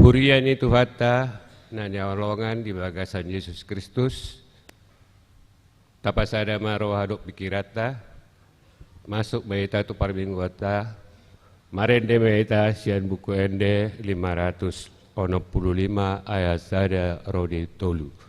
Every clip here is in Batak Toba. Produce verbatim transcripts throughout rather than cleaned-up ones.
Huria ni Tuhanta na hinaholongan di bagasan Jesus Kristus, tapasada ma roha dohot pingkiranta, masuk ma hita tu parmingguonta. Marende ma hita sian Buku Ende lima ratus onom pulu lima ayat sada ro di tolu.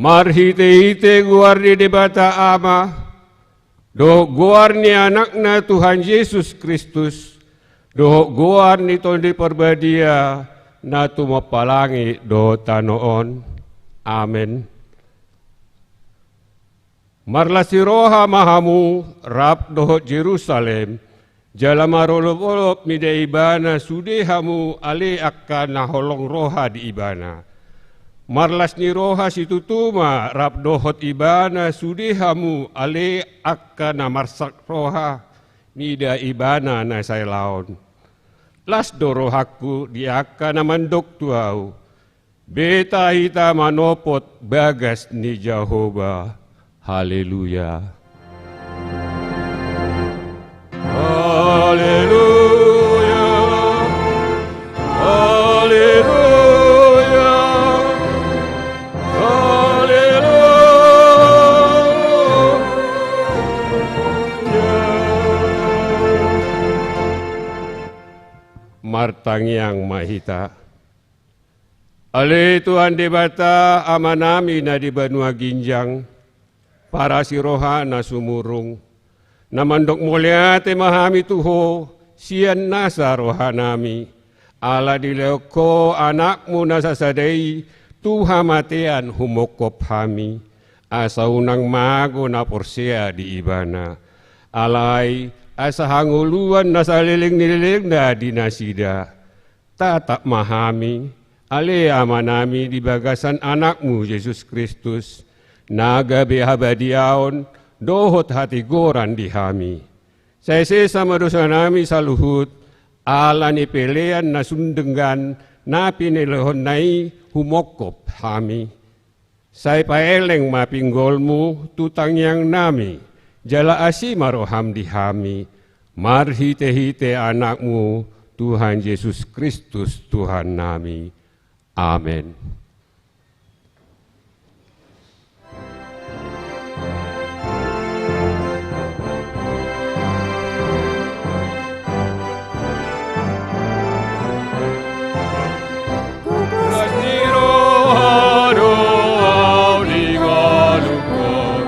Marhite-hite goar ni Debata Ama, dohot goar ni Anakna Tuhan Jesus Kristus, dohot goar ni Tondi Parbadia, na tumompa langit dohot tano on. Amen. Marlas ni roha ma hamu rap dohot Jerusalem, jala marolop-olop mida ibana sude hamu ale angka na holong roha di ibana. Marlas ni roha situtu ma rap dohot ibana sude hamu ale angka na marsak roha mida ibana na saelaon. Las do rohangku di angka na mandok tu ahu. Beta hita manopot bagas ni Jahowa. Haleluya. Haleluya. Haleluya. Haleluya. Martangiang ma hita. Ale Tuhan Debata, Amanami na di banua ginjang, parasi roha na sumurung, na mandok mauliate ma hami tu Ho, sian nasa rohanami, ala dilehon Ho Anakmu na sasada i tu hamatean humongkop hami, asa unang mago na porsea di Ibana. Alai, asa hangoluan na saleleng ni lelengna di nasida. Tatap ma hami, ale Amanami di bagasan Anakmu Jesus Kristus, na gabe habadiaon dohot hatigoran di hami. Sai sesa ma dosanami saluhut, ala ni pelean na sun denggan na pinelehonna i humongkop hami. Sai paeleng ma pinggolmu tu tangiangnami, jala asi ma roham di hami, marhite-hite Anakmu, Tuhan Jesus Kristus, Tuhannami. Amen. Las ni roha do au di ngolungkon,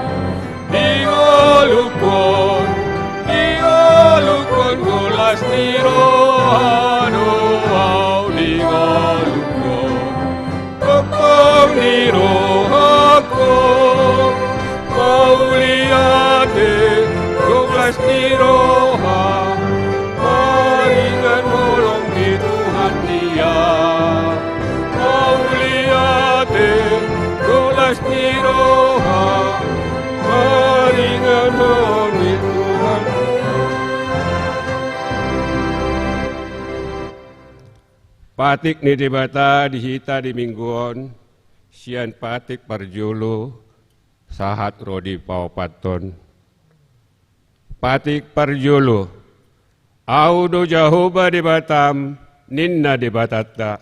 di ngolungkon, di ngolungkon, las ni roha do au di ngolungkon. Tongtong di rohangku, mauliate, las ni roha, maringan holong di Tuhan dia. Mauliate, las ni roha, maringan holong di Tuhan dia. Patik ni Debata di hita di minggu on, sian patik parjolo sahat ro di paopathon. Patik parjolo, Ahu do Jahowa Debatam, ninna Debatanta,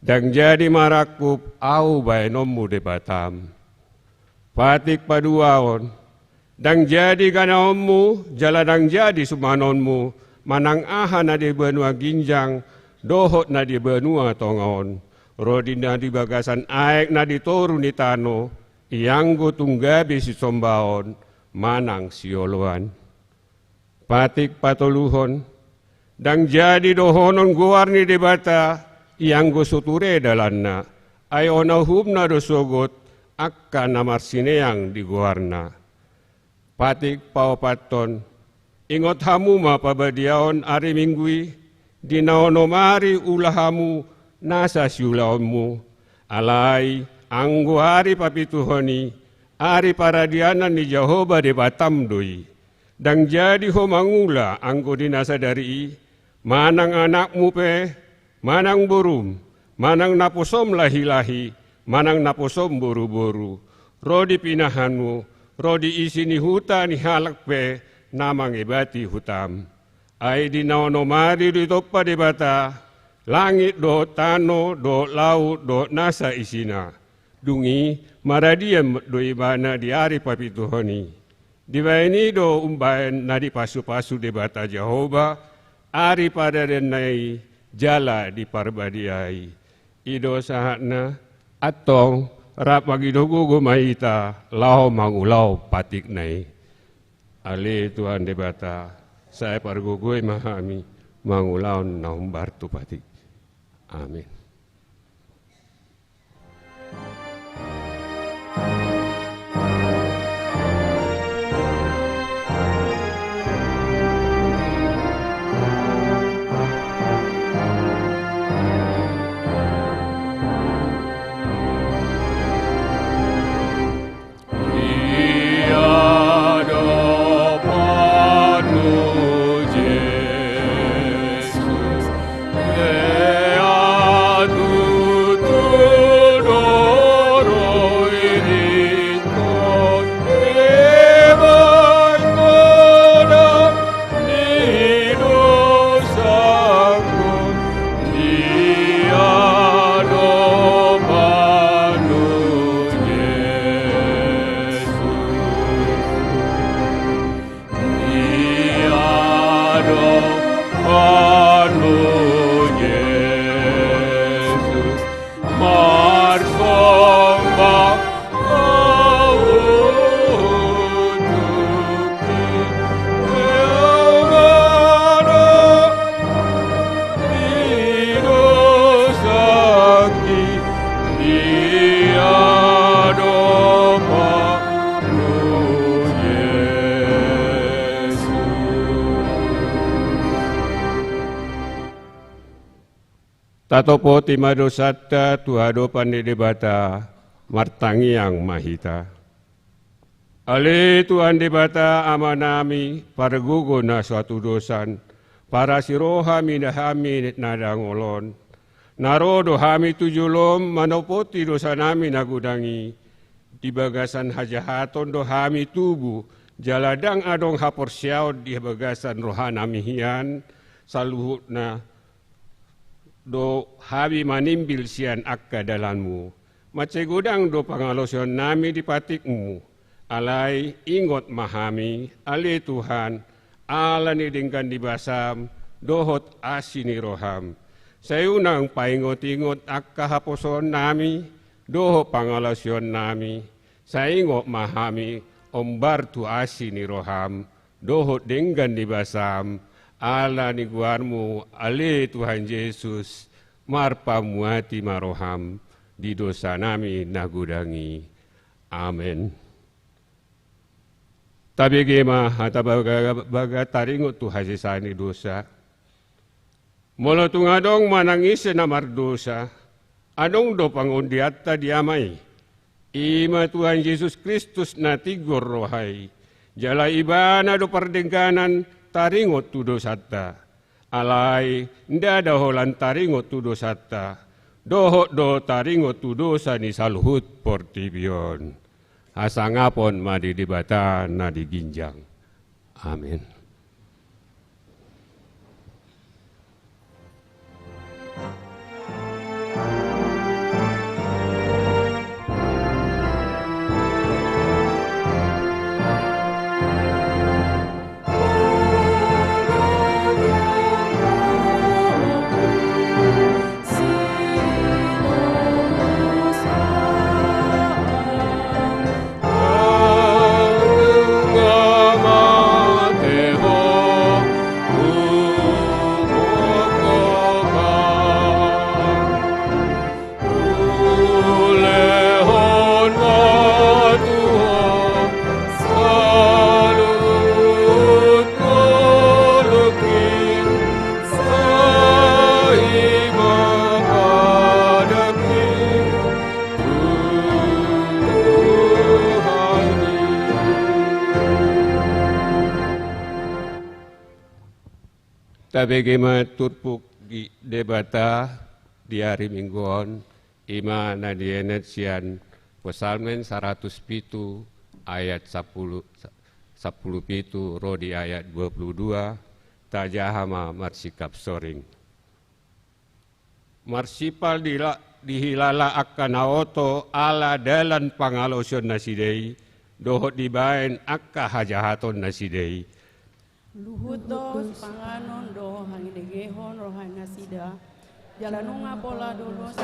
ndang jadi marangkup Ahu baenonmu Debatam. Patik paduahon, ndang jadi ganaonmu, jala ndang jadi sumanonmu, manang aha na di banua ginjang, dohot na di banua tonga on, ro di na di bagasan aek na di toru ni tano, ianggo tung gabe sisombaon, manang sioloan. Patik patoluhon, ndang jadi dohonon goar ni Debata, ianggo so ture dalanna, ai ona uhumna do sogot, angka na marsineang di goarna. Patik paopathon, ingot hamu ma pabadiaon ari Minggu i, di na onom ari ula hamu nasa siulaonmu, alai anggo ari papituhon i, ari paradianan ni Jahowa Debatam do i. Ndang jadi ho mangula anggo di na sadari i, manang anakmu pe, manang borum, manang naposom lahilahi, manang naposom boruboru, ro di pinahanmu, ro di isi ni huta ni halak pe na mangebati hutam. Ai di na onom ari do ditompa Debata langit dohot tano dohot laut dohot nasa isina. Dung i maradian do Ibana di ari papituhon i. Dibahen i do umbahen na dipasupasu Debata Jahowa ari paradianna i jala diparbadiai. I do sahatna. Antong, rap mangido gogo ma hita laho mangulahon patikna i. Ale Tuhan Debata, sai pargogoi ma hami mangulahon na hombar tu patik. Amin. Tatopoti ma dosanta tu adopan ni Debata, martangiang ma hita. Ale Tuhan Debata Amanami, pargogo na so hatudosan, parasi roha ma di hami na dangol on. Na ro do hami tu jolom manopoti dosanami na godang i. Di bagasan hajahaton do hami tubu, jala ndang adong haporseaon di bagasan rohanami hian, saluhutna do hami manimbil sian angka dalanmu. Mansai godang do pangalaosionnami di patikmu. Alai ingot ma hami, ale Tuhan, ala ni denggan ni basam dohot asi ni roham. Sai unang paingot-ingot angka haposoonnami dohot pangalaosionnami. Sai ingot ma hami hombar tu asi ni roham dohot denggan ni basam, ala ni goarmu, ale Tuhan Jesus, marpamuati ma roham di dosanami na godang i. Amen. Tabege ma hata bagabaga taringot tu hasesaan ni dosa. Molo tung adong manang ise na mardosa, adong do pangondianta di Ama i. I ma Tuhan Jesus Kristus na tigor roha i, jala Ibana do pardengganan taringot tu dosanta. Alai ndada holan taringot tu dosanta, dohot do taringot tu dosa ni saluhut portibi on. Hasangapon ma di Debata na di ginjang. Amen. Tabege ma turpuk di Debata di ari Minggu on, i ma na dienet sian Psalmen saratus pitu ayat sampulu, sampulu pitu ro di ayat dua pulu dua, tajaha ma marsikap soring. Marsimpal dila-, dihilala angka na oto ala dalan pangalaosion nasida i, dohot dibaen angka hajahaton nasida i. Luhut do sipanganon dohot hangidegehon roha nasida. Jala nunga pola do dosa.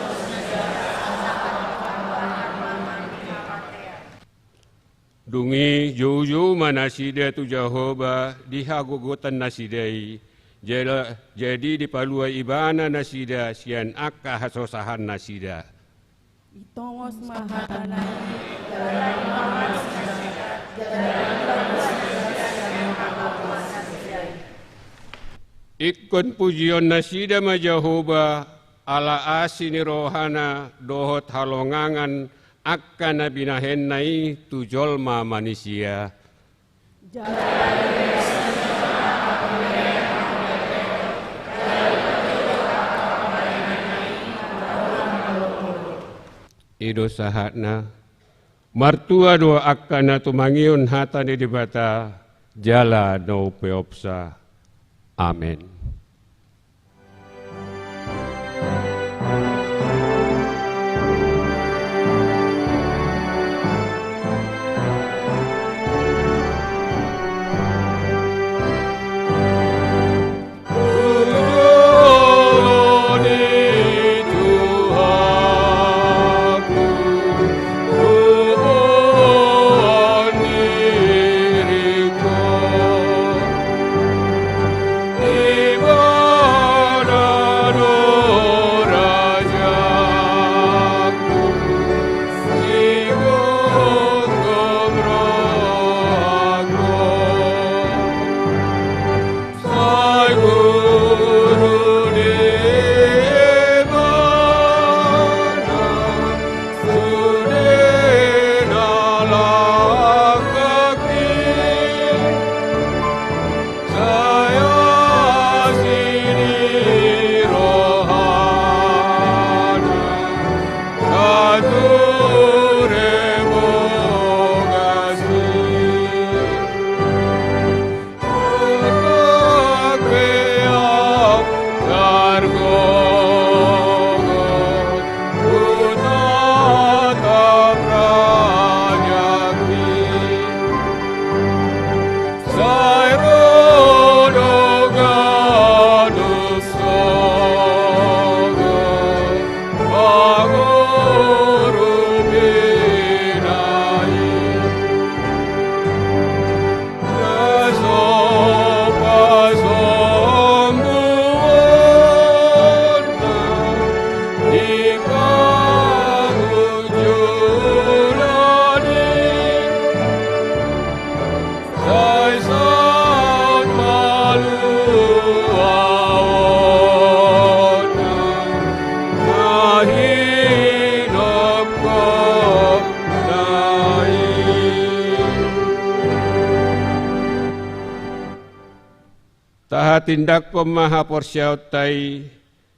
Dung i joujou ma nasida tu Jahowa di hagogotan nasida i, jala jadi dipalua ibana nasida sian angka hasosahan nasida. Ditongos ma hata na i. Ingkon pujion nasida ma Jahowa, ala asi ni rohana dohot halongangan angka na binahenna i tu jolma manisia. I do sahatna. Martua do angka na tumangihon hata ni Debata jala na umpeopsa. Amen. Tahatindangkon ma haporseaonta i,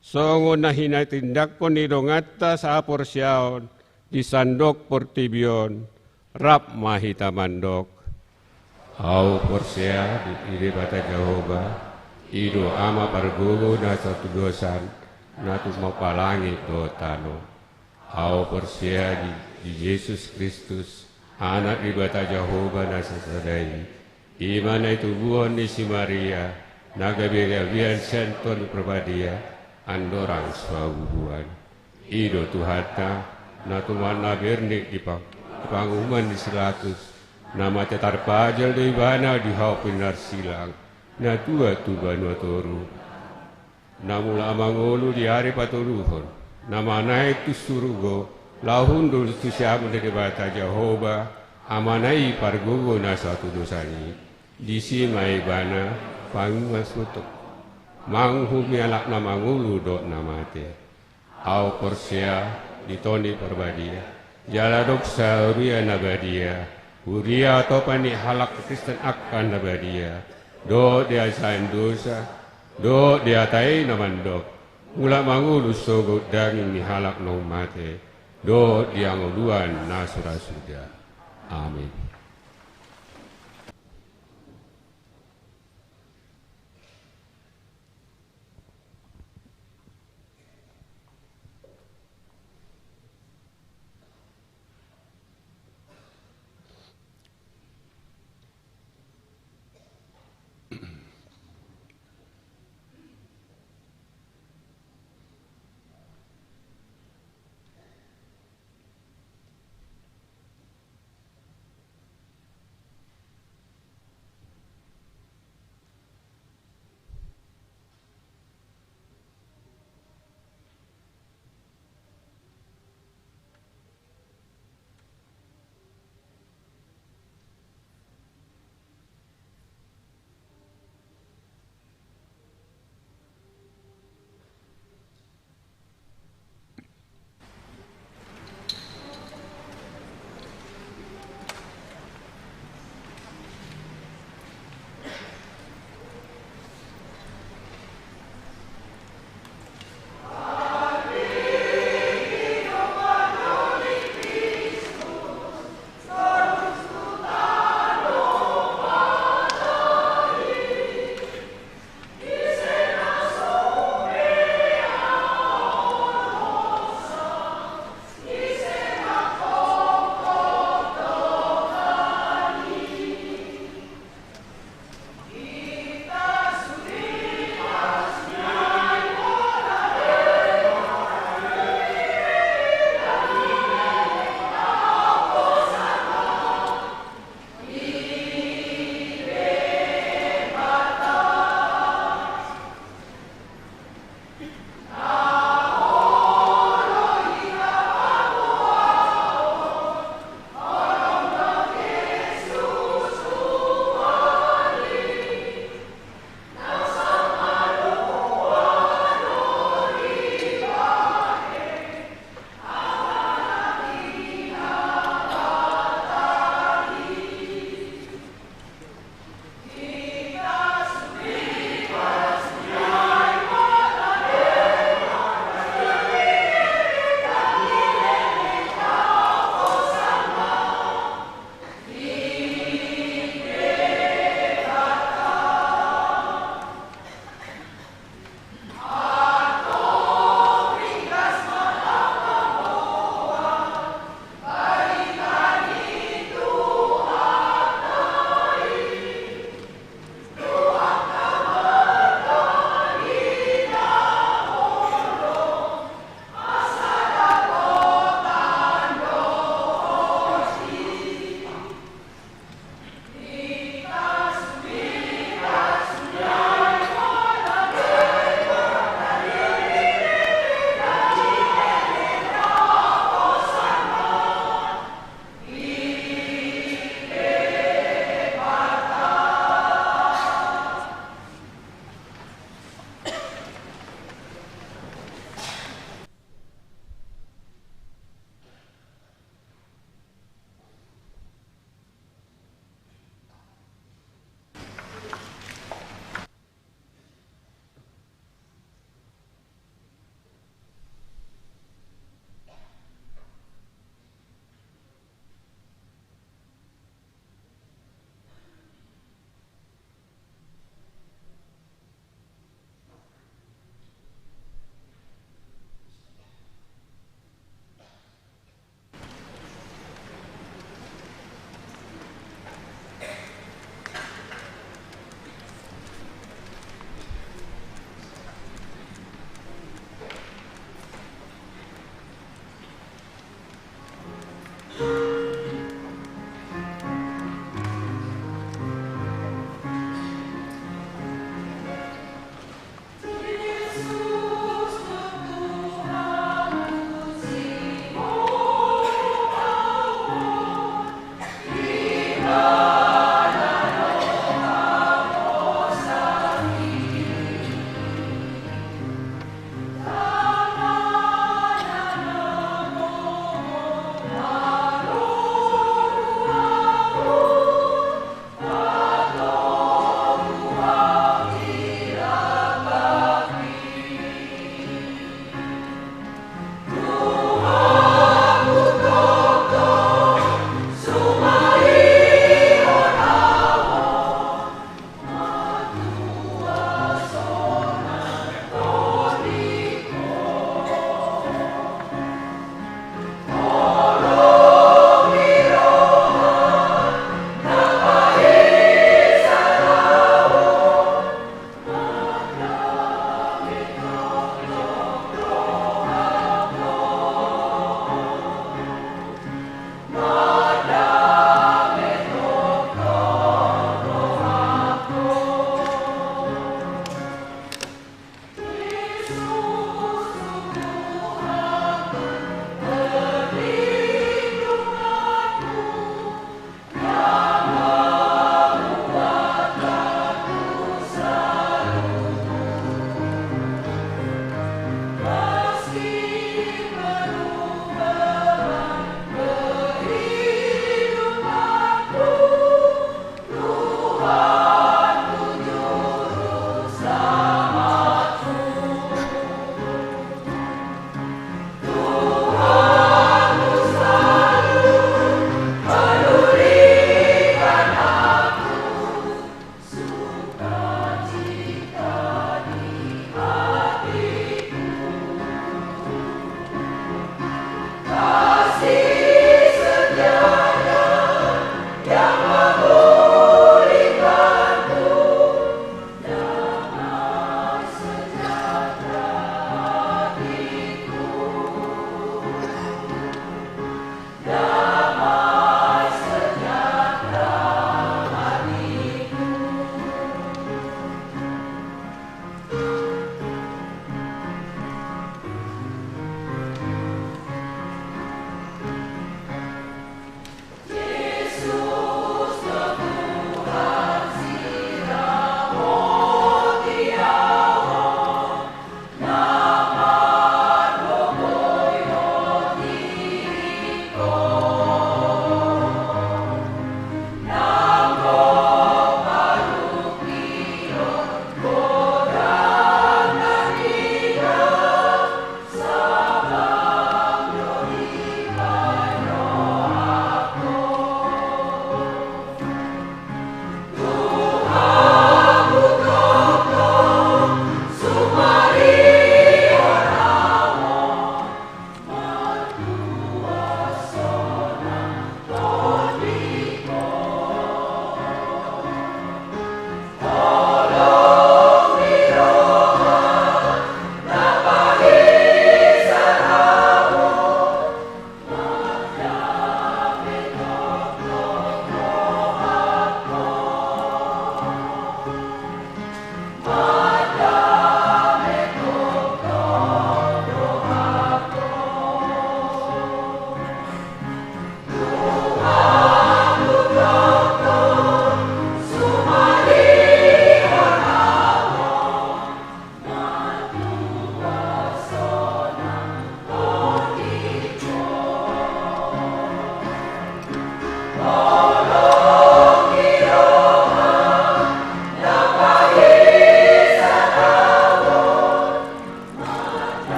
songon na hinatindangkon ni donganta sahaporseaon di sandok portibi on, rap ma hita mandok. Ahu porsea di, di Debata Jahowa, i do Ama pargogo na sahatudosan, na tumompa langit dohot tano. Ahu porsea di, di Jesus Kristus, Anak ni Debata Jahowa na sasada i, i ma na itubuhon ni si Maria, na gabe gabean sian Tondi Parbadia, andorang so habubuhan. I do Tuhanta, na tumandangkon na bernik di pang-, di panguhuman ni si Pilatus, na mate tarpajal do ibana di hau pinarsilang, na tuat tu banua toru. Na mulak mangolu di ari patoluhon, na manaek tu surgo, laho hundul tu siamun ni Debata Jahowa, Amana i pargogo na sahatudosan i, disi ma ibana pangihuthon manguhumi halak na mangolu dohot na mate. Ahu porsea di Tondi Parbadia, jala adong sahuria na badia, huria atopan ni halak Kristen angka na badia, dohot di hasesaan dosa, dohot di hata i na mandok, mulak mangolu sogot daging ni halak naung mate, dohot di hangoluan na so ra suda. Amin.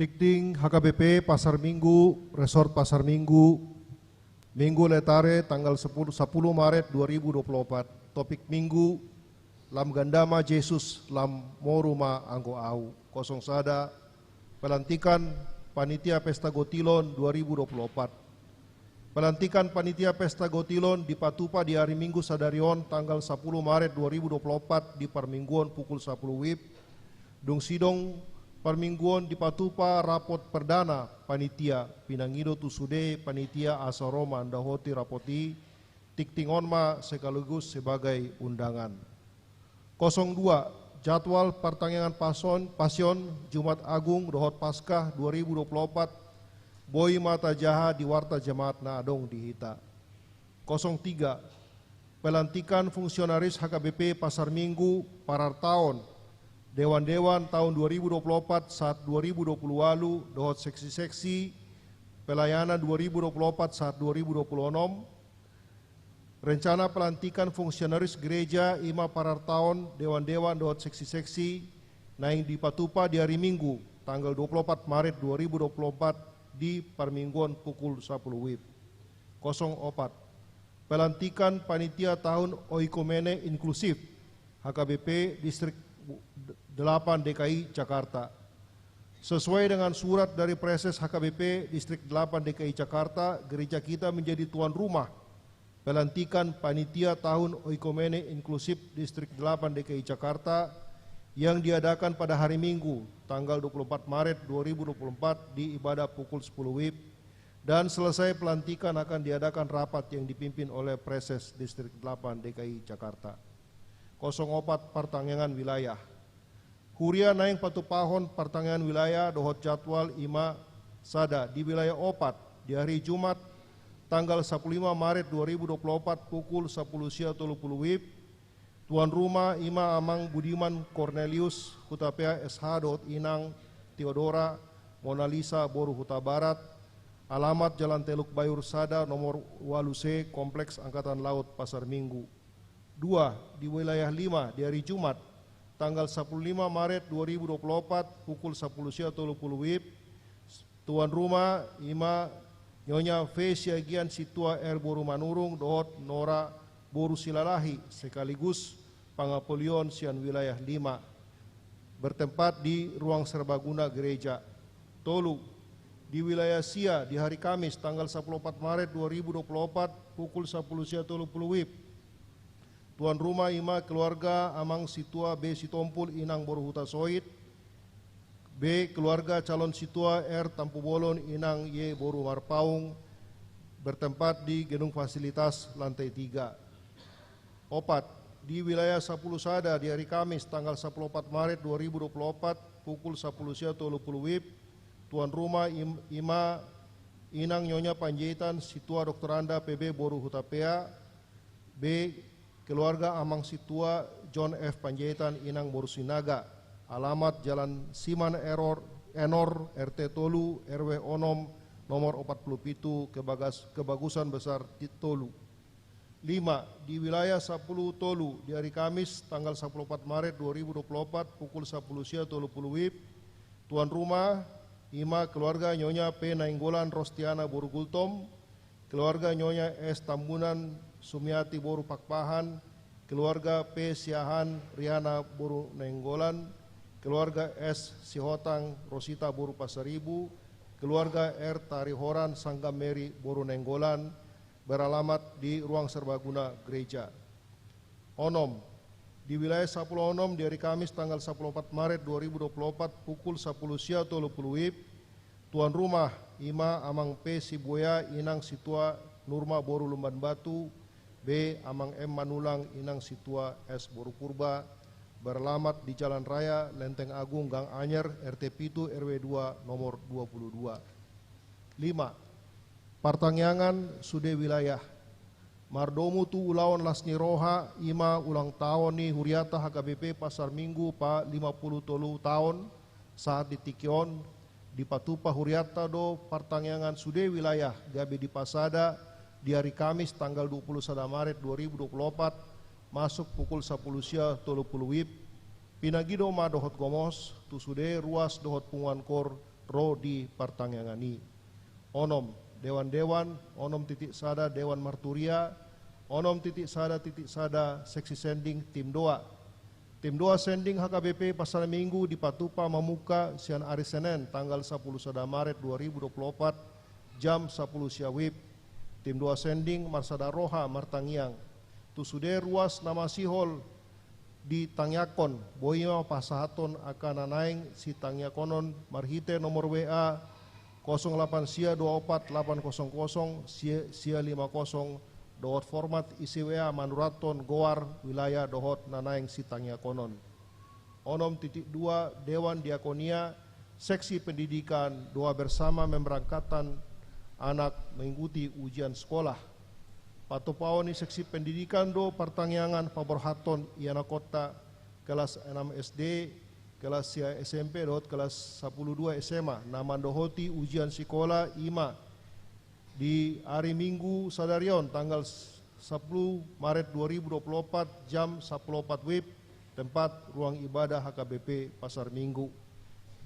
Dikting H K B P Pasar Minggu, Resort Pasar Minggu, Minggu Letare tanggal sepuluh, sepuluh Maret dua ribu dua puluh empat. Topik Minggu: Lam ganda ma Jesus, lam moru ma anggo ahu. Kosong sada, pelantikan panitia Pesta Gotilon dua ribu dua puluh empat. Pelantikan panitia Pesta Gotilon dipatupa di ari Minggu sadari on, tanggal sepuluh Maret dua ribu dua puluh empat, di parmingguon pukul sepuluh wib. Dung sidung parmingguon dipatupa rapot perdana panitia, pinangido tu sude panitia asa ro mandapothon rapot i, dikting on ma sekaligus sebagai undangan. Kosong dua, jadwal partangiangan Pason, Pasion, Jumat Agung dohot Paskah dua ribu dua puluh empat boi ma tajaha di warta jamaat na adong di hita. Kosong tiga, pelantikan fungsionaris H K B P Pasar Minggu, parartaon dewan-dewan taon dua ribu dua puluh empat sahat dua ribu dua puluh ualu dohot seksi-seksi pelayanan dua ribu dua puluh empat sahat dua ribu dua puluh enam. Rencana pelantikan fungsionaris gereja, i ma parartaon dewan-dewan dohot seksi-seksi, naeng dipatupa di ari Minggu, tanggal dua puluh empat Maret dua ribu dua puluh empat, di parmingguon pukul sepuluh wib. Kosong opat, pelantikan panitia tahun Oikumene Inklusif, H K B P Distrik delapan D K I Jakarta. Sesuai dengan surat dari Praeses H K B P Distrik delapan D K I Jakarta, gereja kita menjadi tuan rumah pelantikan panitia tahun Oikumene Inklusif Distrik delapan D K I Jakarta yang diadakan pada hari Minggu, tanggal dua puluh empat Maret dua ribu dua puluh empat, di ibadah pukul sepuluh wib, dan selesai pelantikan akan diadakan rapat yang dipimpin oleh Praeses Distrik delapan D K I Jakarta. Kosong opat, partangiangan wilayah. Huria naeng patupahon partangiangan wilayah dohot jadwal, i ma sada, di wilayah opat, di hari Jumat, tanggal sepuluh lima Maret dua ribu dua puluh empat, pukul sepuluh sia tolu puluh wib, tuan rumah i ma Amang Budiman Cornelius Hutapea S H dohot Inang Theodora Monalisa boru Hutabarat, alamat Jalan Teluk Bayur sada, nomor ualu C, Kompleks Angkatan Laut Pasar Minggu. Dua, di wilayah lima, di hari Jumat, tanggal sepuluh lima Maret dua ribu dua puluh empat, pukul sepuluh sia tolu puluh wib, tuan rumah i ma Nyonya V Siagian Situa R boru Manurung dohot Nora boru Silalahi, sekaligus pangapolion sian wilayah lima, bertempat di ruang serbaguna gereja. Tolu, di wilayah sia, di hari Kamis, tanggal sepuluh empat Maret dua ribu dua puluh empat, pukul sepuluh sia tolu puluh wib, tuan rumah i ma keluarga Amang Situa B Sitompul Inang boru Hutasoit, B, keluarga calon Situa R Tampubolon Inang Y boru Marpaung, bertempat di gedung fasilitas lantai tiga. Opat, di wilayah sepuluh sada, di hari Kamis, tanggal sepuluh empat Maret dua ribu dua puluh empat, pukul sepuluh sia tolu puluh wib, tuan rumah i ma Inang Nyonya Panjaitan Situa Doktoranda P B boru Hutapea, B, keluarga Amang Situa John F Panjaitan Inang boru Sinaga, alamat Jalan Siman Eror, Enor, R T tolu, R W onom, nomor opat puluh pitu, kebagas-, kebagusan besar ti-, tolu. Lima, di wilayah sepuluh tolu, di hari Kamis, tanggal sepuluh empat Maret dua ribu dua puluh empat, pukul sepuluh sia tolu puluh wib, tuan rumah i ma keluarga Nyonya P Nainggolan Rostiana boru Gultom, keluarga Nyonya S Tambunan Sumiati boru Pakpahan, keluarga P Siahaan Riana boru Nainggolan, keluarga S Sihotang Rosita boru Pasaribu, keluarga R Tarihoran Sanggameri boru Nainggolan, beralamat di ruang serbaguna gereja. Onom, di wilayah sepuluh onom, di hari Kamis tanggal sepuluh empat Maret dua ribu dua puluh empat, pukul sepuluh sia tolu puluh wib, tuan rumah i ma Amang P Sibuea Inang Situa Nurma boru Lumban Batu, B, Amang M Manulang Inang Situa S boru Purba, beralamat di Jalan Raya Lenteng Agung Gang Anyer, R T pitu, R W dua, nomor dua puluh dua. Lima, partangiangan sude wilayah. Mardomu tu ulaon las ni roha, i ma ulang taon ni hurianta H K B P Pasar Minggu palima pulu tolu taon, sahat di tingki on, dipatupa hurianta do partangiangan sude wilayah gabe dipasada di ari Kamis tanggal dua pulu sada Maret dua ribu dua pulu opat, masuk pukul sapulu sia tolu pulu wib, pinangido ma dohot gomos tu sude ruas dohot punguan koor ro di partangiangan i. Onom, dewan-dewan, onom titik sada dewan marturia, onom titik sada titik sada seksi sending tim doa. Tim doa sending H K B P Pasar Minggu dipatupa mamungka sian ari Senen tanggal sapuluh sada Maret dua ribu dua puluh opat jam sapuluh sia WIB. Tim doa sending marsada roha martangiang tu sude ruas na masihol ditangiangkon, boi ma pasahathon angka na naeng sitangiangkonon marhite nomor W A kosong lapan sia dua opat lapan kosong kosong sia, sia lima kosong dohot format isi W A manurathon goar, wilayah dohot na naeng sitangiangkonon. Onom titik dua, Dewan Diakonia, Seksi Pendidikan, doa bersama memberangkatkan anak mengikuti ujian sekolah. Patupaon ni Seksi Pendidikan do partangiangan paborhathon ianakhonta kelas enam S D, kelas sia S M P dohot kelas sapuluh dua S M A na mandohoti ujian sikola, i ma di ari Minggu sadari on tanggal sapuluh Maret dua ribu dua puluh opat jam sapuluh opat WIB, tempat ruang ibadah H K B P Pasar Minggu.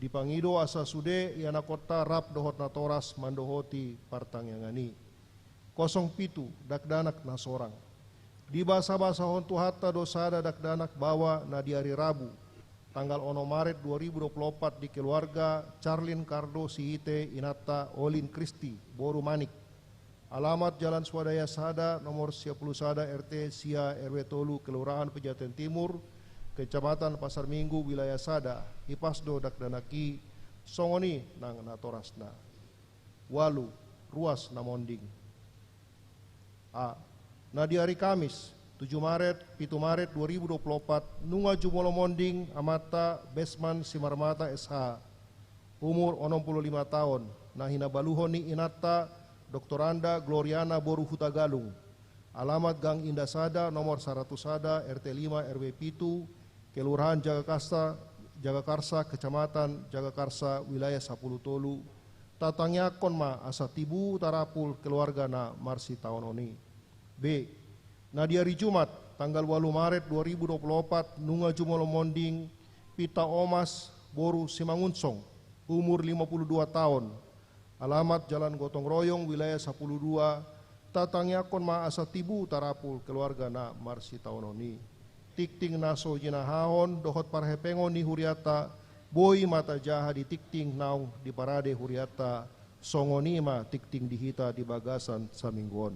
Dipangido asa sude ianakhonta rap dohot natoras mandohoti partangiangan i. Kosong pitu, dakdanak na sorang. Dibasabasahon Tuhanta do sada dakdanak baoa na di ari Rabu tanggal onom Maret dua ribu dua puluh opat di keluarga Charlin Cardo Siite, inanta Olin Kristi boru Manik. Alamat Jalan Swadaya sada, nomor sia puluh sada, R T sia, R W tolu, Kelurahan Pejaten Timur, Kecamatan Pasar Minggu, Wilayah sada. Hipas do dakdanak i, songon i nang natorasna. Ualu, ruas na monding. A. Na di ari Kamis, tujuh Maret, pitu Maret dua ribu dua puluh opat, nunga jumolo monding amanta Besman Simarmata S H, umur onom puluh lima taon, na hinabaluhon ni inanta Doktoranda Gloriana boru Hutagalung. Alamat Gang Indah sada, nomor saratus sada, R T lima, R W pitu, Kelurahan Jagakarsa, Jagakarsa, Kecamatan Jagakarsa, Wilayah sapuluh tolu. Tatangiangkon ma asa tibu tarapul keluarga na marsitaonon i. B. Na di ari Jumat, tanggal ualu Maret dua ribu dua puluh opat, nunga jumolo monding Pita Omas boru Simangunsong, umur lima puluh dua taon. Alamat Jalan Gotong Royong, Wilayah sapuluh dua. Tatangiangkon ma asa tibu tarapul keluarga na marsitaonon i. Tingting na so jinahahon dohot parhepengon ni hurianta, boi ma tajaha di tingting naung diparade hurianta. Songon i ma tingting di hita di bagasan saminggu on.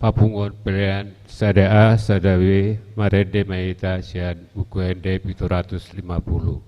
Apungon pelean sada A, sada B, marende ma hita sian Buku Ende pitu ratus lima puluh.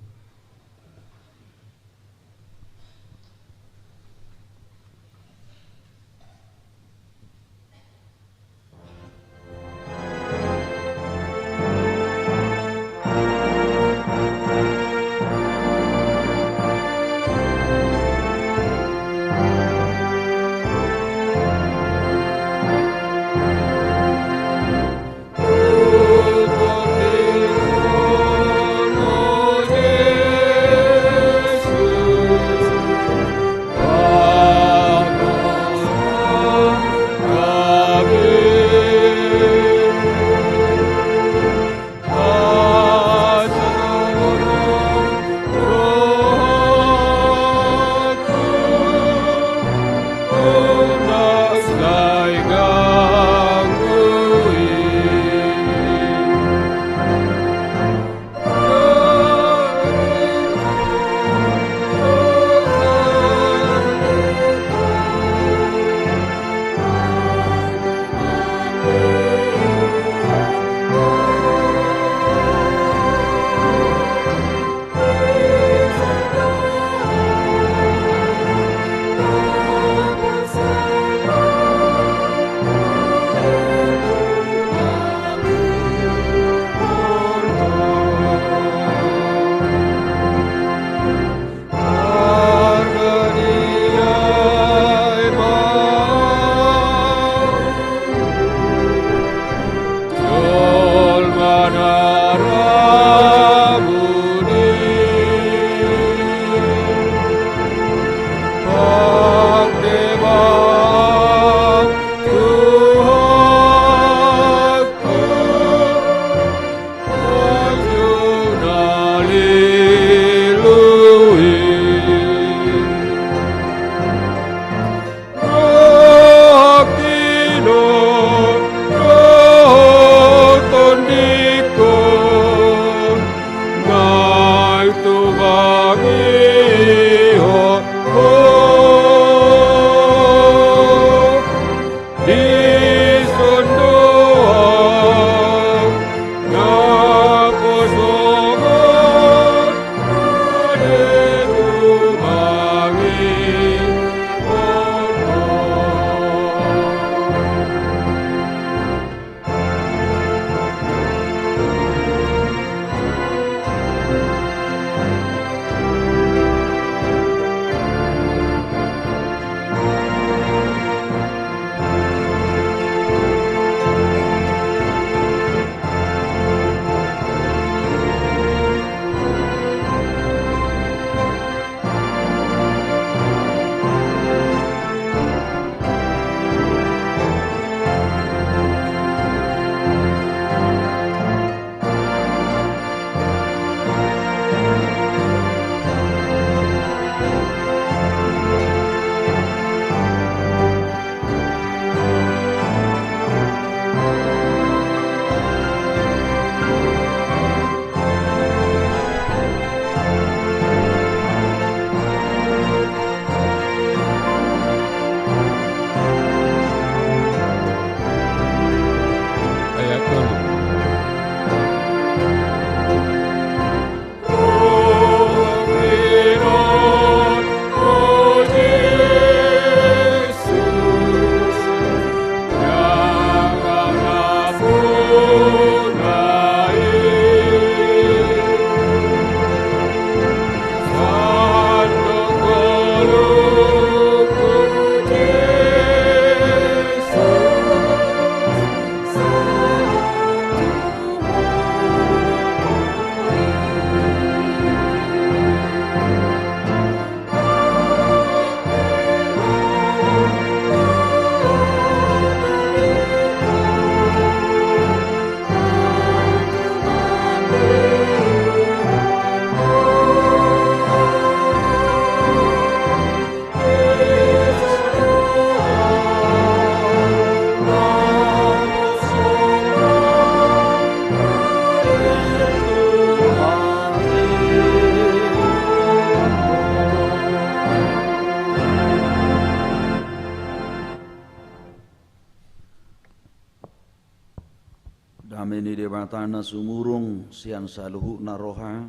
Debata na sumurung sian saluhutna roha,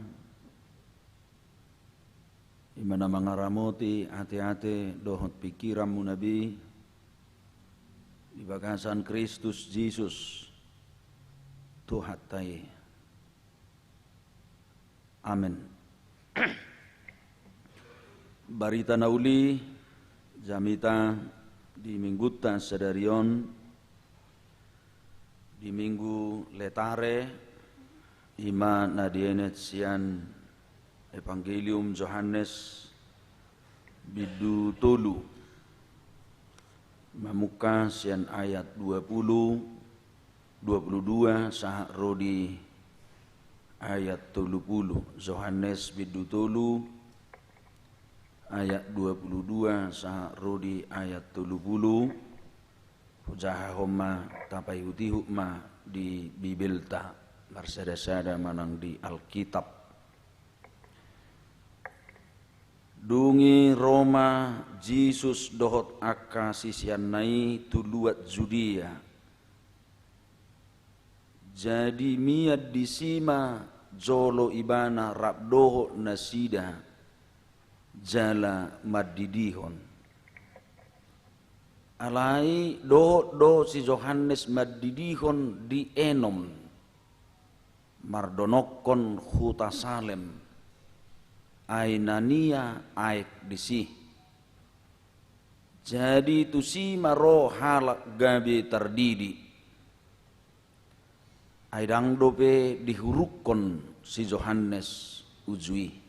i ma na mangaramoti ateate dohot pingkiranmuna be di bagasan Kristus Jesus Tuhanta i. Amen. Barita na uli jamita di minggunta sadari on, di Minggu Letare, i ma na dienet sian Evangelium Johannes bindu tolu, mamungka sian ayat dua pulu, dua pulu dua sahat ro di ayat tolu pulu. Johannes bindu tolu ayat dua pulu dua sahat ro di ayat tolu pulu. Hujahahon ma, tapaihutihut ma di Bibelta marsadasada manang di Alkitab. Dung i ro ma Jesus dohot angka siseanna i tu luat Judea. Jadi mian disi ma jolo Ibana rap dohot nasida jala mandidihon. Alai dohot do si Johannes mandidihon di Enon, mardonokkon huta Salem, ai na nia aek disi. Jadi tusi ma ro halak gabe tardidi. Ai ndang dope dihurukkon si Johannes uju i.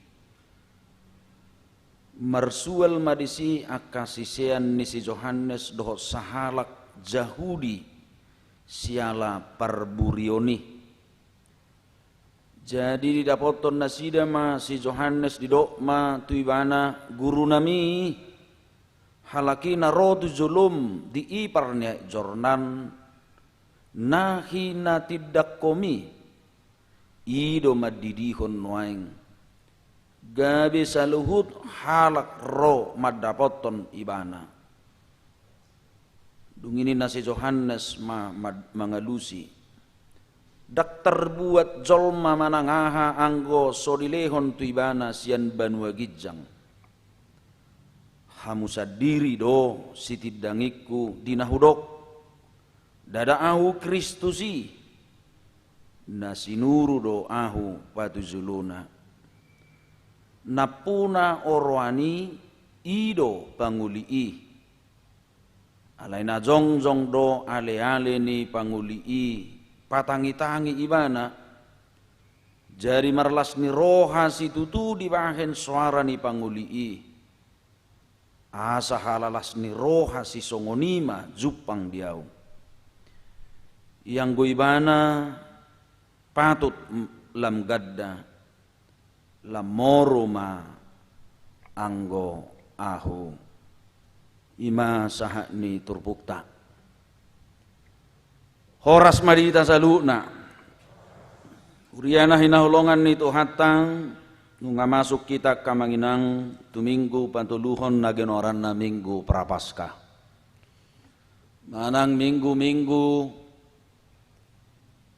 Marsual ma disi angka sisean ni si Johannes dohot sahalak Jahudi siala parburion i. Jadi didapothon nasida ma si Johannes, didok ma tu ibana, "Gurunami, halak i na ro tu jolom di ipar ni aek Jordan, na hinatindangkomi, i do mandidihon nuaeng." Gabe saluhut halak ro mandapothon ibana. Dung i ninna si Johannes ma, ma, mangalusi, "Ndang tarbuat jolma manang aha anggo so dilehon tu ibana sian banua ginjang. Hamu sandiri do sitindangingku di na hudok. Ndada ahu Kristus i, na sinuru do ahu patujolona. Nampuna oroan i, i do pangoli i. Alai na jongjong do aleale ni pangoli i patangitangi ibana. Jadi marlas ni roha situtu dibahen soara ni pangoli i. Asa halalas ni roha sisongon i ma jumpang di ahu. Ianggo ibana patut m-, lam ganda, lam moru ma anggo ahu." I ma sahat ni turpukta. Horas ma di hita saluhutna. Huria na hinaholongan ni Tuhanta, nunga masuk hita angka amang inang tu minggu patoluhon na ginoaranna Minggu Prapaskah. Manang minggu-minggu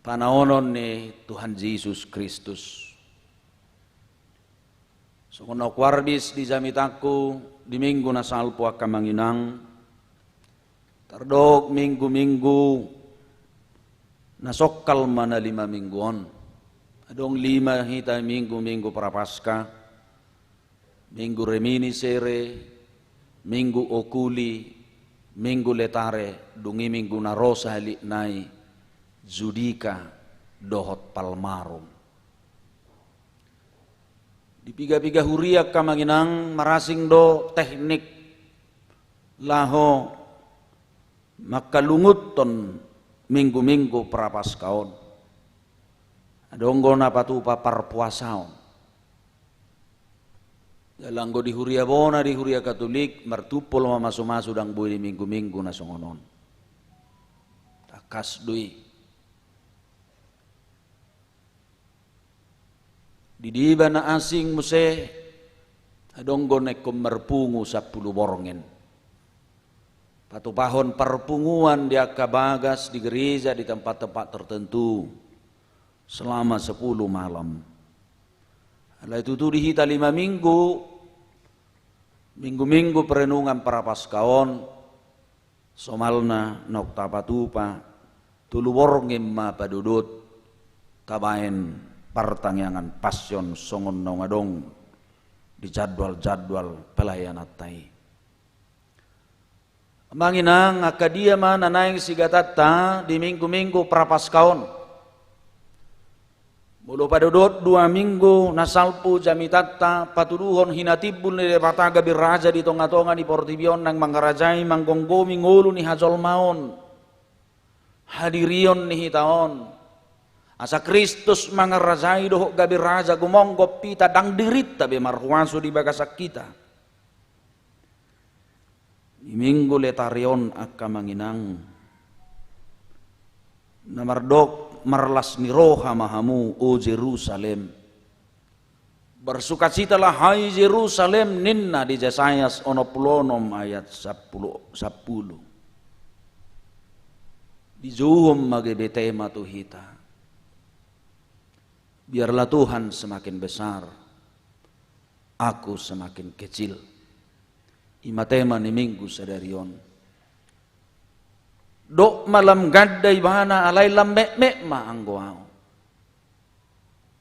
panaonon ni Tuhan Jesus Kristus. Songon na huarbis di jamitangku di minggu na salpu angka amang inang, tardok minggu-minggu na songkal ma na lima minggu on. Adong lima hita minggu-minggu Prapaskah, Minggu Reminiscere, Minggu Oculi, Minggu Letare, dung i minggu na ro sahali nai Judica dohot Palmarum. Di piga-piga huria angka amang inang marasing do teknik laho mangkalungunhon minggu-minggu Prapaskah on. Adong do na patupa parpuasaon. Jala anggo di huria bona, di huria Katolik, martumpol ma masu-masu ndang boi di minggu-minggu na songon on. Tangkas do i. Di deba na asing muse, adong do na ingkon marpungu sampulu borngin. Patupahon parpunguan di angka bagas di gereja di tempat-tempat tertentu. selama sepuluh malam. Alai tutu di hita lima minggu, minggu-minggu perenungan Prapaskah on, somalna naung tapatupa, tolu borngin ma padodot tabaen partangiangan Passion songon naung adong di jadwal-jadwal pelayananta i. Amang inang, angka dia ma na naeng sigatanta di minggu-minggu Prapaskah on? Molo padodot dua minggu na salpu jamitanta patuduhon hinatimbul ni Debata gabe raja di tonga-tonga ni portibi on, naeng mangarajai, manggomgomi ngolu ni hajolmaon, hadirion ni hita on, asa Kristus mangarajai dohot gabe raja gumonggom hita, ndang dirinta be marhuaso di bagasan hita. Di minggu Letare on, angka amang inang, na mardok marlas ni roha ma hamu, o Jerusalem. Bersukacitalah, hai Jerusalem, ninna di Jesayas onom pulu onom ayat sampulu, sampulu. Dijouhon ma gabe tema tu hita. Biarlah Tuhan semakin besar, aku semakin kecil. I ma tema ni minggu sadari on. Dok ma lam ganda ibana, alai lam metmet ma anggo ahu.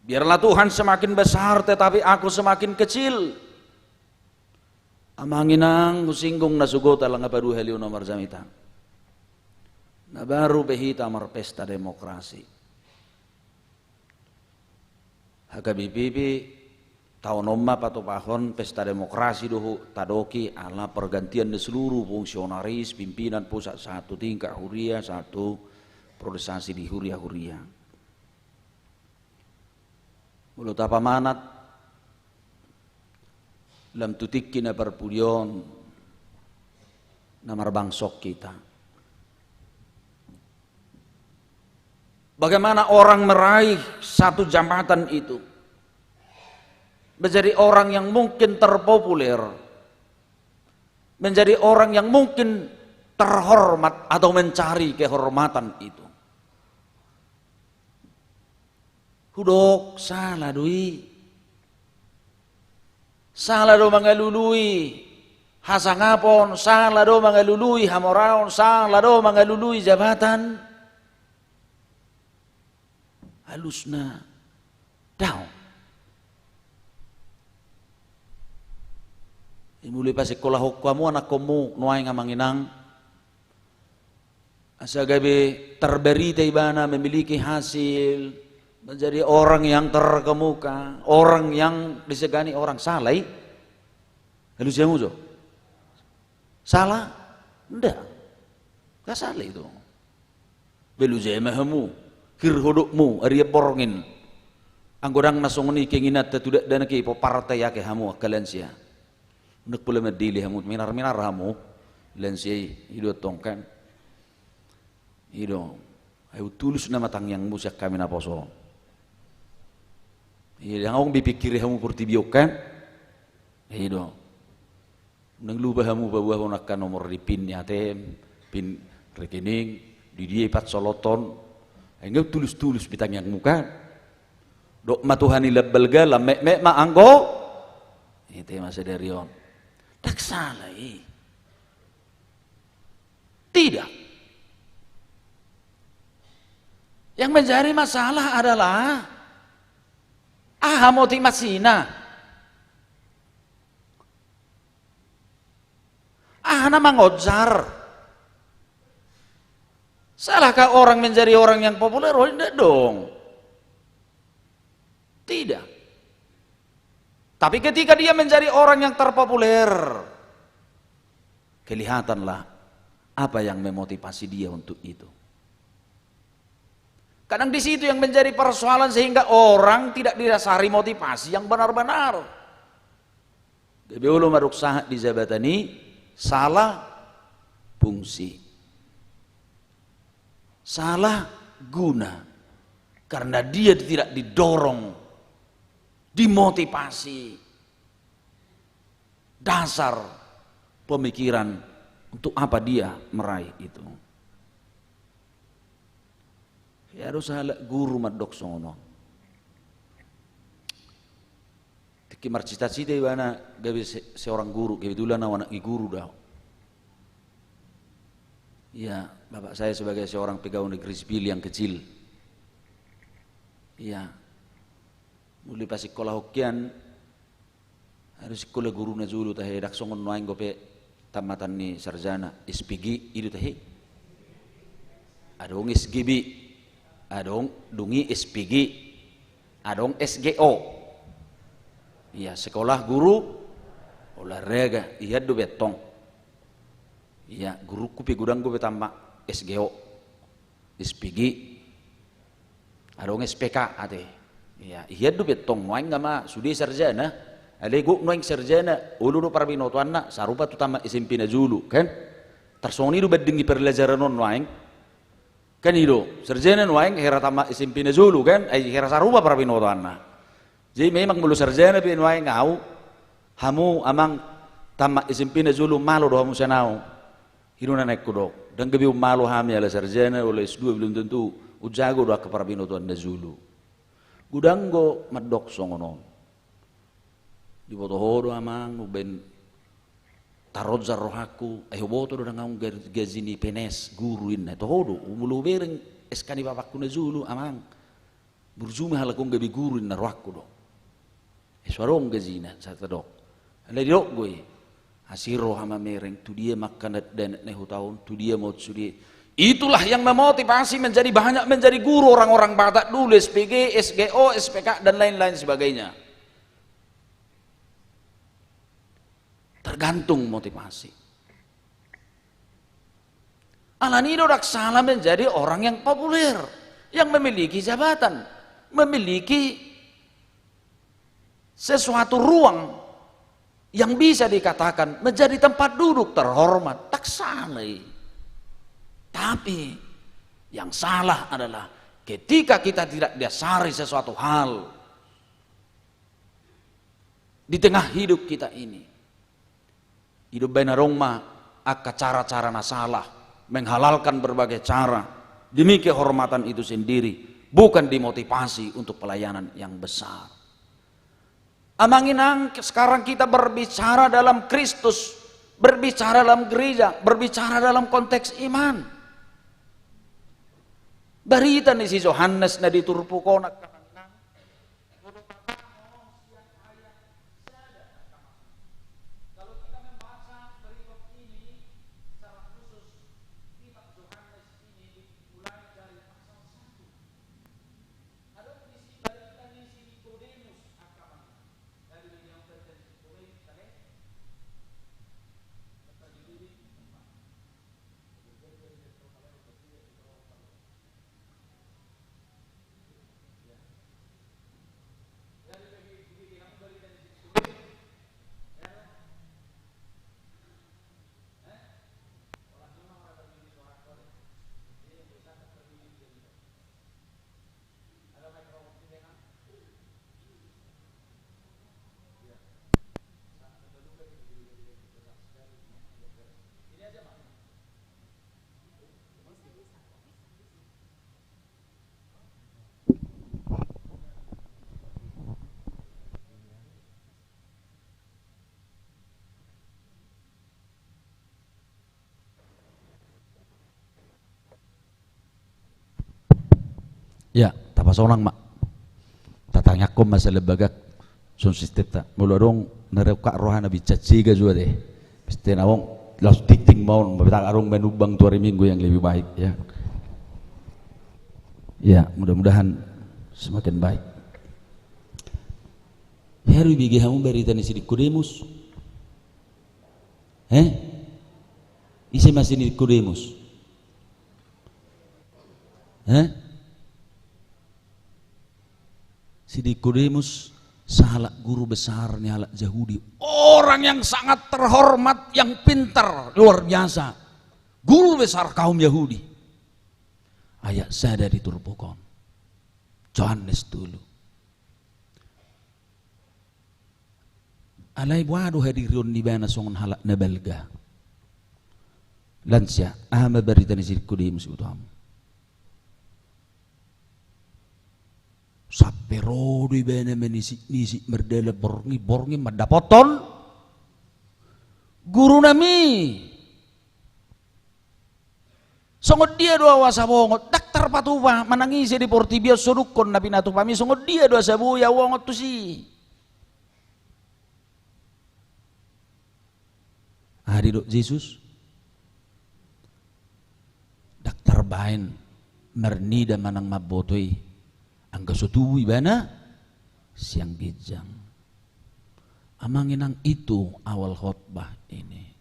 Biarlah Tuhan semakin besar, tetapi aku semakin kecil. Amang inang, husinggung na so huboto, ala nga paduahalihon au marjamita. Na baru pe hita marpesta demokrasi. H K B P P taon on ma patupahon pesta demokrasi dohot tadoki ala pergantian ni seluruh fungsionaris pimpinan pusat sahat tu tingkat huria sahat tu priorisasi di huria-huria. Molo tapamanat lam tu tingki na parpudi on, na marbangsok hita. Bagaimana orang meraih satu jabatan itu? Menjadi orang yang mungkin terpopuler, menjadi orang yang mungkin terhormat atau mencari kehormatan itu. Hudok, sala do i. Sala do mangalului hasangapon, sala do mangalului hamoraon, sala do mangalului jabatan. Alusna, daong. Molo dipasikkolahon hamu anakkonmu nuaeng, amang inang, asa gabe terberita ibana, memiliki hasil, menjadi orang yang terkemuka, orang yang disegani orang. Sala i? Alus hamu jo. Sala? Nda. Nda sala itu. Balu jama hamu, hir hodokmu, arian borngin. Anggo ndang na songon i keinginanta tu dakdanak i, pomparan ta i, ake hamu angka lansia. Ndang pola mandele hamu, minar-minar hamu lansia i, i do antong kan. I do. Ai tulus nama tangiangmu sian hami naposo. I do, ndang adong dipingkiri hamu portibi on kan. I do. Ndang lupa hamu paboahon angka nomor di pin ni A T M, pin rekening, di dia i pansolothon. Ai nga tulus-tulus be tangiangmu kan. Dok ma Tuhan i lam balga, lam metmet ma anggo. I tema sadari on. Ndang sala i. Tidak. Yang menjadi masalah adalah aha motivasina. Aha na mangonjar? Salahkah orang menjadi orang yang populer? Oh, tidak dong. Tidak. Tapi ketika dia menjadi orang yang terpopuler, kelihatanlah apa yang memotivasi dia untuk itu. Kadang di situ yang menjadi persoalan sehingga orang tidak didasari motivasi yang benar-benar. Gabe olo madok sahat di jabatan i, salah fungsi, salah guna, karena dia tidak didorong, dimotivasi dasar pemikiran untuk apa dia meraih itu. Ia, do sahalak guru mandok songon on. Tingki marcita-cita ibana gabe se-, seorang guru, kebetulan au anak ni guru do au. Ia, bapak saya sebagai seorang pegawai negeri sipil yang kecil. Ia, molo pasingkolahon hian, harus sikola guru na jolo tahe, ndang songon nuaeng dope tamatan ni sarjana, S P G i do tahe. Adong S G B, adong, dung i S P G, adong S G O. Ia, sekolah guru olahraga, ia do be tong. Ia, guruku pe godang dope tamba S G O, S P G, adong S P K ate. Ia, ia do be tong nuaeng, nga ma sude sarjana. Alai gok nuaeng sarjana, olo do parbinotoanna, sarupa tu tamba S M P na jolo, kan? Tarsongon i do banding ni parlajaran on nuaeng. Kan i do, sarjana nuaeng hera tamba S M P na jolo, kan? Ai hera sarupa parbinotoanna. Jadi memang molo sarjana pe nuaeng au, hamu amang tamba S M P na jolo, malo do hamu sian au. I do na naeng hudok, ndang gabe ummalo hami ala sarjana, ala S dua, belum tentu umjago do angka parbinotoan na jolo. Godang do mandok songon on. Diboto ho do amang, umbaen taronjar rohangku, ai huboto do ndang adong gar-, gaji ni P N S guru inna. Toho do, molo hubereng S K ni bapakku na jolo, amang, burju ma halak on gabe guru inna rohangku do. Eh, so adong gajina, sai tadok. Alai didok do i. Asi roha mamereng, tu dia ma angka dakdanak na hutaon, tu dia ma on sude. Itulah yang memotivasi menjadi banyak, menjadi guru orang-orang Batak dulu, S P G, S G O, S P K, dan lain-lain sebagainya. Tergantung motivasi. Alani i do ndang sala menjadi orang yang populer, yang memiliki jabatan, memiliki sesuatu ruang yang bisa dikatakan menjadi tempat duduk terhormat, ndang sala i. Tapi yang salah adalah ketika kita tidak dasari sesuatu hal di tengah hidup kita ini. I do umbaen adong ma angka cara-cara na salah, menghalalkan berbagai cara demi kehormatan itu sendiri, bukan dimotivasi untuk pelayanan yang besar. Amang inang, sekarang kita berbicara dalam Kristus, berbicara dalam gereja, berbicara dalam konteks iman. Barita ni si Johannes na di turpuk on, angka amang inang. Kalau kita membaca berikut ini secara khusus, kitab Yohanes ini dimulai dari pasal satu. Ada berisi, berisi Nikodemus, angka amang. Dari yang terjadi Nikodemus, ada? Ya, tapasonang ma. Tatangiangkon ma sian bagak. Songon sistemta, molo adong na rap rohana binsat siga jua de. Pasti na adong laos tingting ma on, mabeta adong manumbang tu hari Minggu yang lebih baik, ya. Ya, mudah-mudahan semakin baik. Hea do ibege hamu barita ni si Nikodemus? He? Ise ma si Nikodemus? He? Si Nikodemus, sahalak guru besar ni halak Jahudi. Orang yang sangat terhormat, yang pintar, luar biasa. Guru besar kaum Yahudi. Ayat sada di turpuk on. Johannes tolu. Alai boha do hadirion ni ibana songon halak na balga? Lansia, aha ma barita ni si Nikodemus, iboto hamu? Pe ro do ibana manisik-nisik mardalan borngin, borngin mandapothon guru nami. Songon dia do ahu asa bongot, ndang tarpatupa manang ise di portibi on so dungkon na pinatupami, songon dia do asa boi ahu bongot tusi. Aha didok Jesus? Ndang tarbaen marnida manang mamboto i, anggo so tubu ibana sian ginjang. Amang inang, itu awal khotbah ini.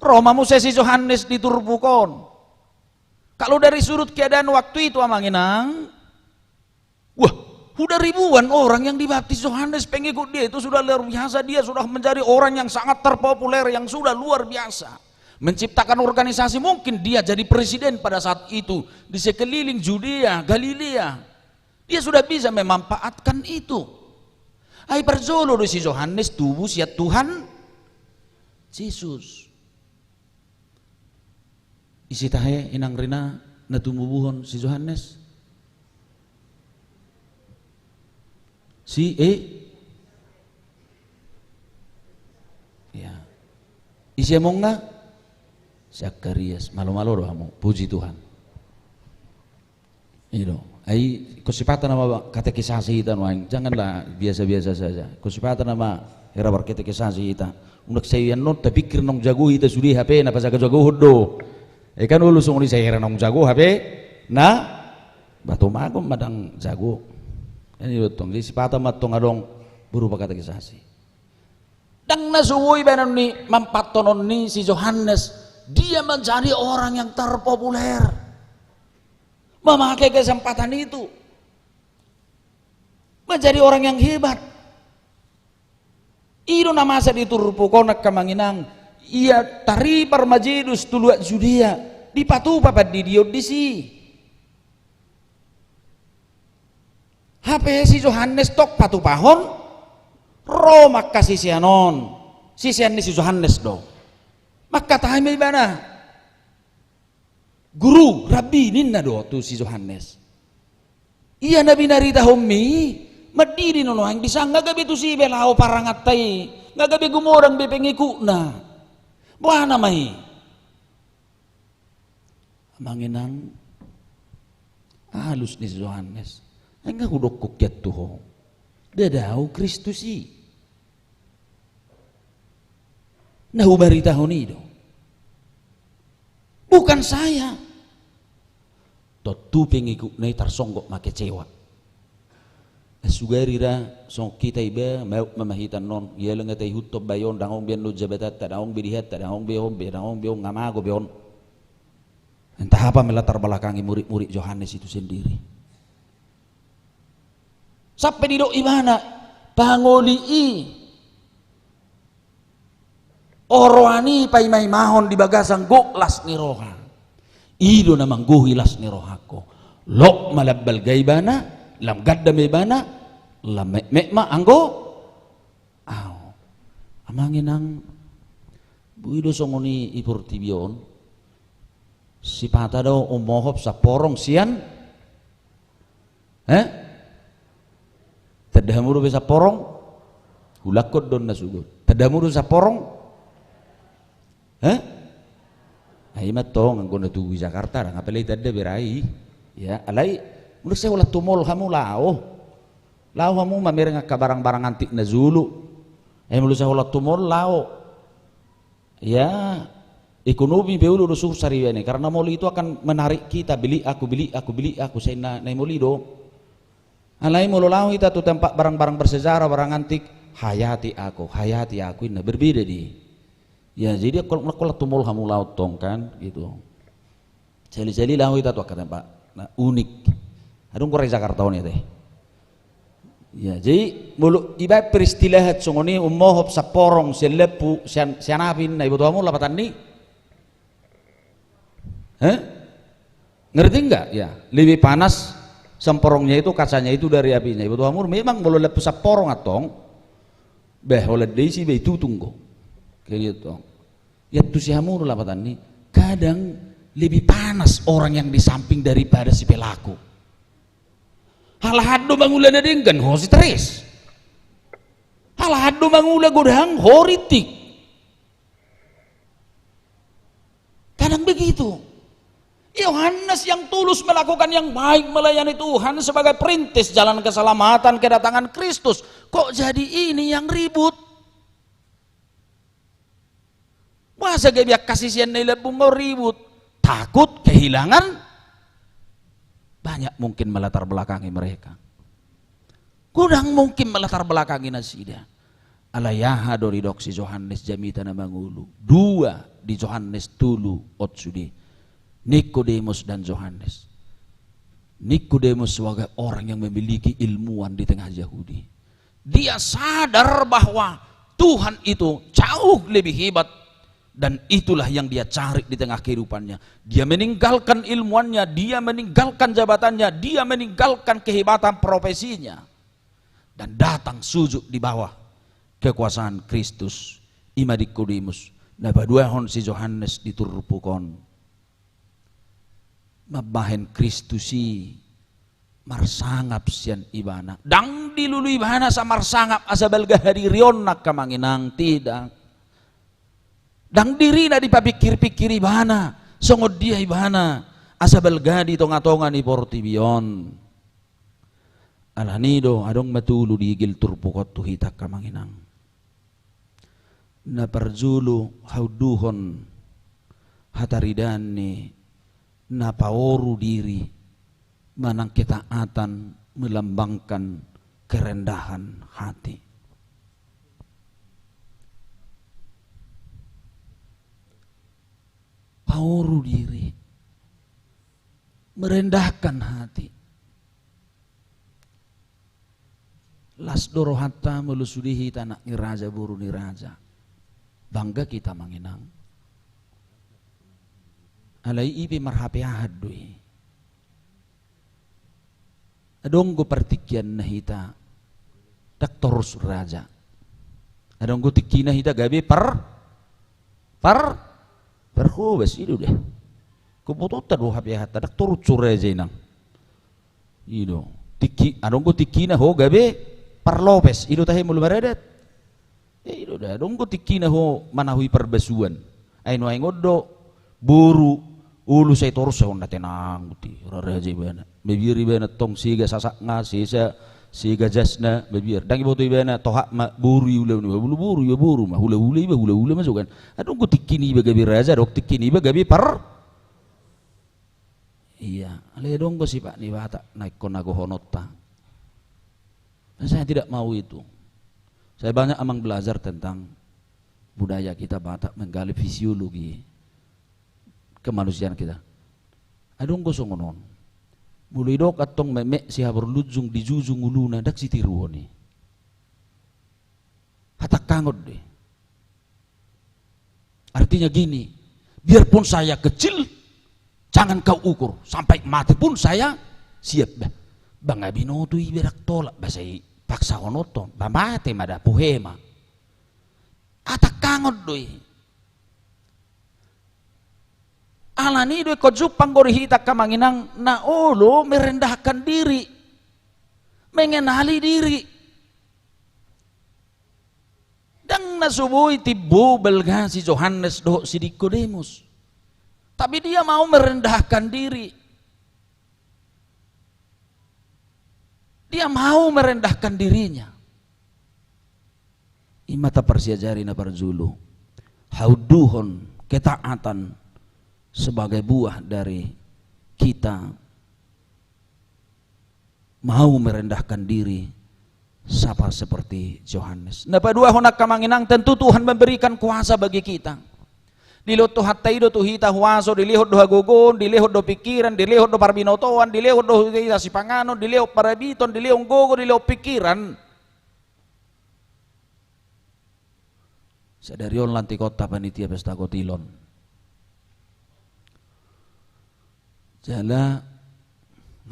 Ro ma muse si Johannes di turpuk on. Kalau dari sudut keadaan waktu itu, amang inang, wah, sudah ribuan orang yang dibaptis Johannes, pengikut dia itu sudah luar biasa, dia sudah menjadi orang yang sangat terpopuler, yang sudah luar biasa. Menciptakan organisasi, mungkin dia jadi presiden pada saat itu di sekeliling Judea, Galilea. Dia sudah bisa memanfaatkan itu. Ai parjolo do si Johannes tubu sian Tuhan Jesus. Ise tahe, inang Rina, na tumubuhon si Johannes? Si, eh? Ya. Ise amongna? Sakarias. Malo-malo do hamu. Puji Tuhan. I do. Ai, ingkon sipata nama katekisasi hita nuaeng. Janganlah biasa-biasa saja. Ingkon sipata nama era berkatekisasi hita. Unang sai annon tapikir naung jago hita sude, hape na pajago-jagohon do. Eh, kan olo songon i, sai era naung jago, hape na batu magon ma ndang jago. Kan i do tong. Jadi sipata ma tong adong berupa katekisasi. Ndang na so boi baenon ni, manfaathonon ni si Johannes, dia menjadi orang yang terpopuler. Memakai kesempatan itu. Menjadi orang yang hebat. I do na masa di turpuk on, angka amang inang. Ia taripar ma Jesus tu luat Judea. Dipatupa pandidion disi. Hape si Johannes tong patupahon, ro ma angka sisean on. Sisean ni si Johannes do. Mangkatai ma ibana. Guru, Rabbi, ninna do tu si Johannes. Ia na binaritahonmi, mandidi nuaeng, bisa nga gabe tusi be laho paranganta i, nga gabe gumodang be pengikutna. Boha nama i? Amang inang, alus ni si Johannes. Ai nga hudokkon hian tu ho, ndada ahu Kristus i. Na hubaritahon i do. Bukan saya. Tontu pengikutna i tarsonggot ma, kecewa. Sugari ra songon hita iba, maup ma hita annon, ia langa ta ihuthon bayo on, ndang adong be annon jabatanta, ndang adong be dihanta, ndang adong be on be, ndang adong be on, nga mago be on. Entah apa ma na tarbalakangi murid-murid Johannes itu sendiri. Sampe didok ibana, pangoli i, oroan i paimaimahon di bagasan gok las ni roha. I do na manggohi las ni rohangku. Lok ma lam balga ibana, lam ganda ma ibana, lam metmet ma anggo ahu. Amang inang, boi do songon i di portibi on. Sipata do umohop samporong sian, eh? Tanda hamu do be samporong? Hulangkon do na sugot. Tanda hamu do samporong? Eh? Ai ima tong, anggo na tubu di Jakarta, ndang apala i tanda be ra i. Ya, alai, molo sai holan tu mall hamu laho. Laho hamu mamereng angka barang-barang antik na jolo. Ai molo sai holan tu mall laho. Ya, ekonomi be olo do susah ibana i, karena mall itu akan menarik kita, beli aku, beli aku, beli aku, sai na, na i mall i do. Alai molo laho hita tu tempat barang-barang bersejarah, barang antik, hayati aku, hayati aku, inna, berbeda dia. Ya, jadi kalau, kalau tu mall hamu laho tong kan, gitu. Sali-sali laho hita tu angka tempat na unik. Adong goar i Jakarta on i ate. Ya, jadi molo ibaen peristilahan songon i, umohop samporong sian lampu, sian, sian api, na iboto hamu lapatanni? Hah? Ngerti enggak? Ya, lebih panas samporongnya itu, kacanya itu dari apinya. Iboto hamu, memang molo lampu samporong antong, bah, holan disi bah, itutung do. Kayak gitu. Ya, tu si hamu do lapatanni, kadang lebih panas orang yang di samping daripada si pelaku. Halak do mangula na denggan, ho stres. Halak do mangula godang, ho rintik. Kadang begitu. Yohanes yang tulus melakukan yang baik, melayani Tuhan sebagai perintis jalan keselamatan, kedatangan Kristus. Kok jadi ini yang ribut? Masa gabe angka sisean na i lambung on ribut? Takut kehilangan. Banyak mungkin melatar belakangi mereka. Godang mungkin melatar belakangi nasida. Alai aha do didok si Johannes jamita na mangolu? Dua di Johannes tolu otsudi. Nikodemus dan Johannes. Nikodemus sebagai orang yang memiliki ilmuwan di tengah Yahudi. Dia sadar bahwa Tuhan itu jauh lebih hebat dan itulah yang dia cari di tengah kehidupannya. Dia meninggalkan ilmuannya, dia meninggalkan jabatannya, dia meninggalkan kehebatan profesinya. Dan datang sujud di bawah kekuasaan Kristus. I ma Nikodemus, na paduahon si Johannes di turpuk on. Mambahen Kristus i marsangap sian ibana. Ndang dilului ibana asa marsangap asa balga hadirionna angka amang inang, tidak. Ndang dirina dipapingkir-pingkir ibana songon dia ibana asa balga di tonga-tonga ni portibi on. Alani do adong ma tolu diigil turpuk on tu hita angka amang inang. Na parjolo haunduhon hataridaan ni na paoru diri manang ketaatan melambangkan kerendahan hati. Paoru diri, merendahkan hati. Las do rohanta molo sude hita anak ni raja, boru ni raja. Bangga hita amang inang. Alai i pe marhapeahan do i. Adong do partingkian na hita ndang torus raja. Adong do tingkina hita gabe par, par, parhobas, i do da. Kebutuhanta do hapeahanta, ndang torus raja inang. I do. Tingki, adong do tingkina ho gabe parlopes, i do tahe molo maradat. I do da, adong do tingkina ho manahui parbasuan. Ai nuaeng on do boru, olo sai torus, sai on na tenang, ti, ra raja ibana. Mabiar ibana tong sega sasakna, sesa, sega jasna, mabiar. Ndang diboto ibana, tohap ma boru i ulaon i, boru, boru, iba boru ma, hula-hula iba, hula-hula ma, so kan. Adong do tingkina iba gabe raja, adong tingkina iba gabe par. Ia, alai adong do sifat ni Batak na ingkon agohononta. Saya tidak mau itu. Saya banyak amang belajar tentang budaya kita Batak menggali fisiologi kemanusiaan kita. Adong do songon on. Molo didok antong memek sihaborlunjung dijujung uluna, ndang sitiruon i. Hatangkangon do i. Artinya gini, biarpun saya kecil, jangan kau ukur, sampai mati pun saya siap. Bah, bangga binoto iba ndang tolap, bah, sai paksahononton, bah, mate ma da, puhe ma. Hatangkangon do i. Alani do ingkon jumpang do di hita angka amang inang na olo merendahkan diri, mengenali diri. Ndang na so boi timbo balga si Johannes dohot si Nikodemus. Tapi dia mau merendahkan diri. Dia mau merendahkan dirinya. I ma taparsiajari na parjolo. Haunduhon ketaatan sebagai buah dari kita mau merendahkan diri sama seperti Johannes. Na paduahon angka amang inang, tentu Tuhan memberikan kuasa bagi kita. Dilehon Tuhanta i do tu hita huaso, dilehon do hagogoon, dilehon do pingkiran, dilehon do parbinotoan, dilehon do tu hita sipanganon, dilehon parabiton, dilehon gogo, dilehon pingkiran. Sadari on lantik on ta panitia pesta kotilon. Jala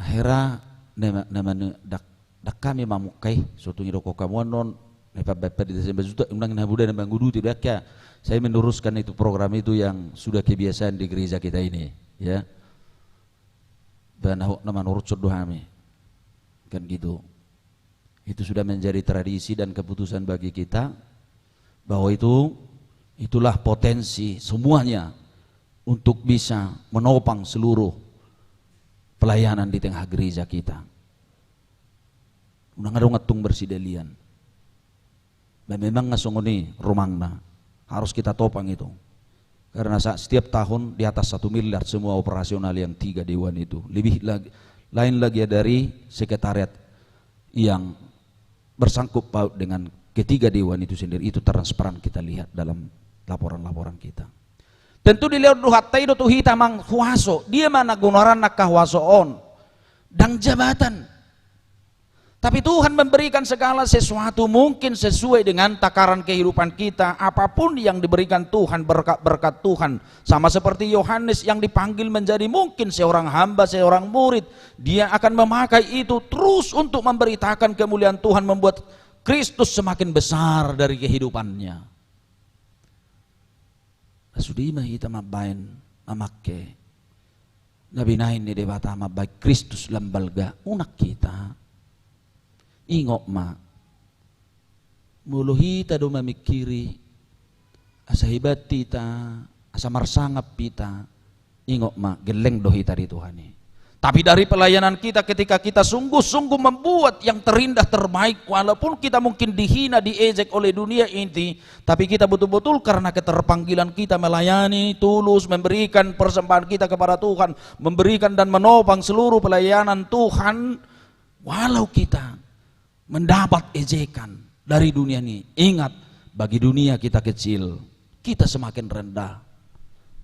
hera nama nama ne dak dak kami mamungkai sotung idok kamuan non ne pabba padi tasi bajuta unang na buda na manguduti dakka. Saya meneruskan itu program itu yang sudah kebiasaan di gereja kita ini, ya. Bana hok na manurutsot do hami. Kan gitu. Itu sudah menjadi tradisi dan keputusan bagi kita, bahwa itu, itulah potensi semuanya untuk bisa menopang seluruh pelayanan di tengah gereja kita. Unang adong antung bersidalian. Dan memang nga songon i rumangna, harus kita topang itu. Karena sa-, setiap tahun di atas satu miliar semua operasional yang tiga dewan itu. Lebih lagi, lain lagi ya dari sekretariat yang bersangkut paut dengan ketiga dewan itu sendiri. Itu transparan kita lihat dalam laporan-laporan kita. Tentu dilehon Tuhanta i do tu hita amang huaso. Dia ma na gonoran angka huaso on. Ndang jabatan. Tapi Tuhan memberikan segala sesuatu mungkin sesuai dengan takaran kehidupan kita. Apapun yang diberikan Tuhan, berkat-berkat Tuhan. Sama seperti Yohanes yang dipanggil menjadi mungkin seorang hamba, seorang murid. Dia akan memakai itu terus untuk memberitakan kemuliaan Tuhan, membuat Kristus semakin besar dari kehidupannya. Sude i ma hita mambaen, mamangke na binaen ni Debata mambaen Kristus lam balga, unang hita. Ingot ma, molo hita do mamingkiri asa hebat hita, asa marsangap hita, ingot ma, gelleng do hita di Tuhan i. Tapi dari pelayanan kita, ketika kita sungguh-sungguh membuat yang terindah terbaik, walaupun kita mungkin dihina, diejek oleh dunia ini, tapi kita betul-betul karena keterpanggilan kita melayani, tulus memberikan persembahan kita kepada Tuhan, memberikan dan menopang seluruh pelayanan Tuhan, walau kita mendapat ejekan dari dunia ini. Ingat, bagi dunia kita kecil, kita semakin rendah.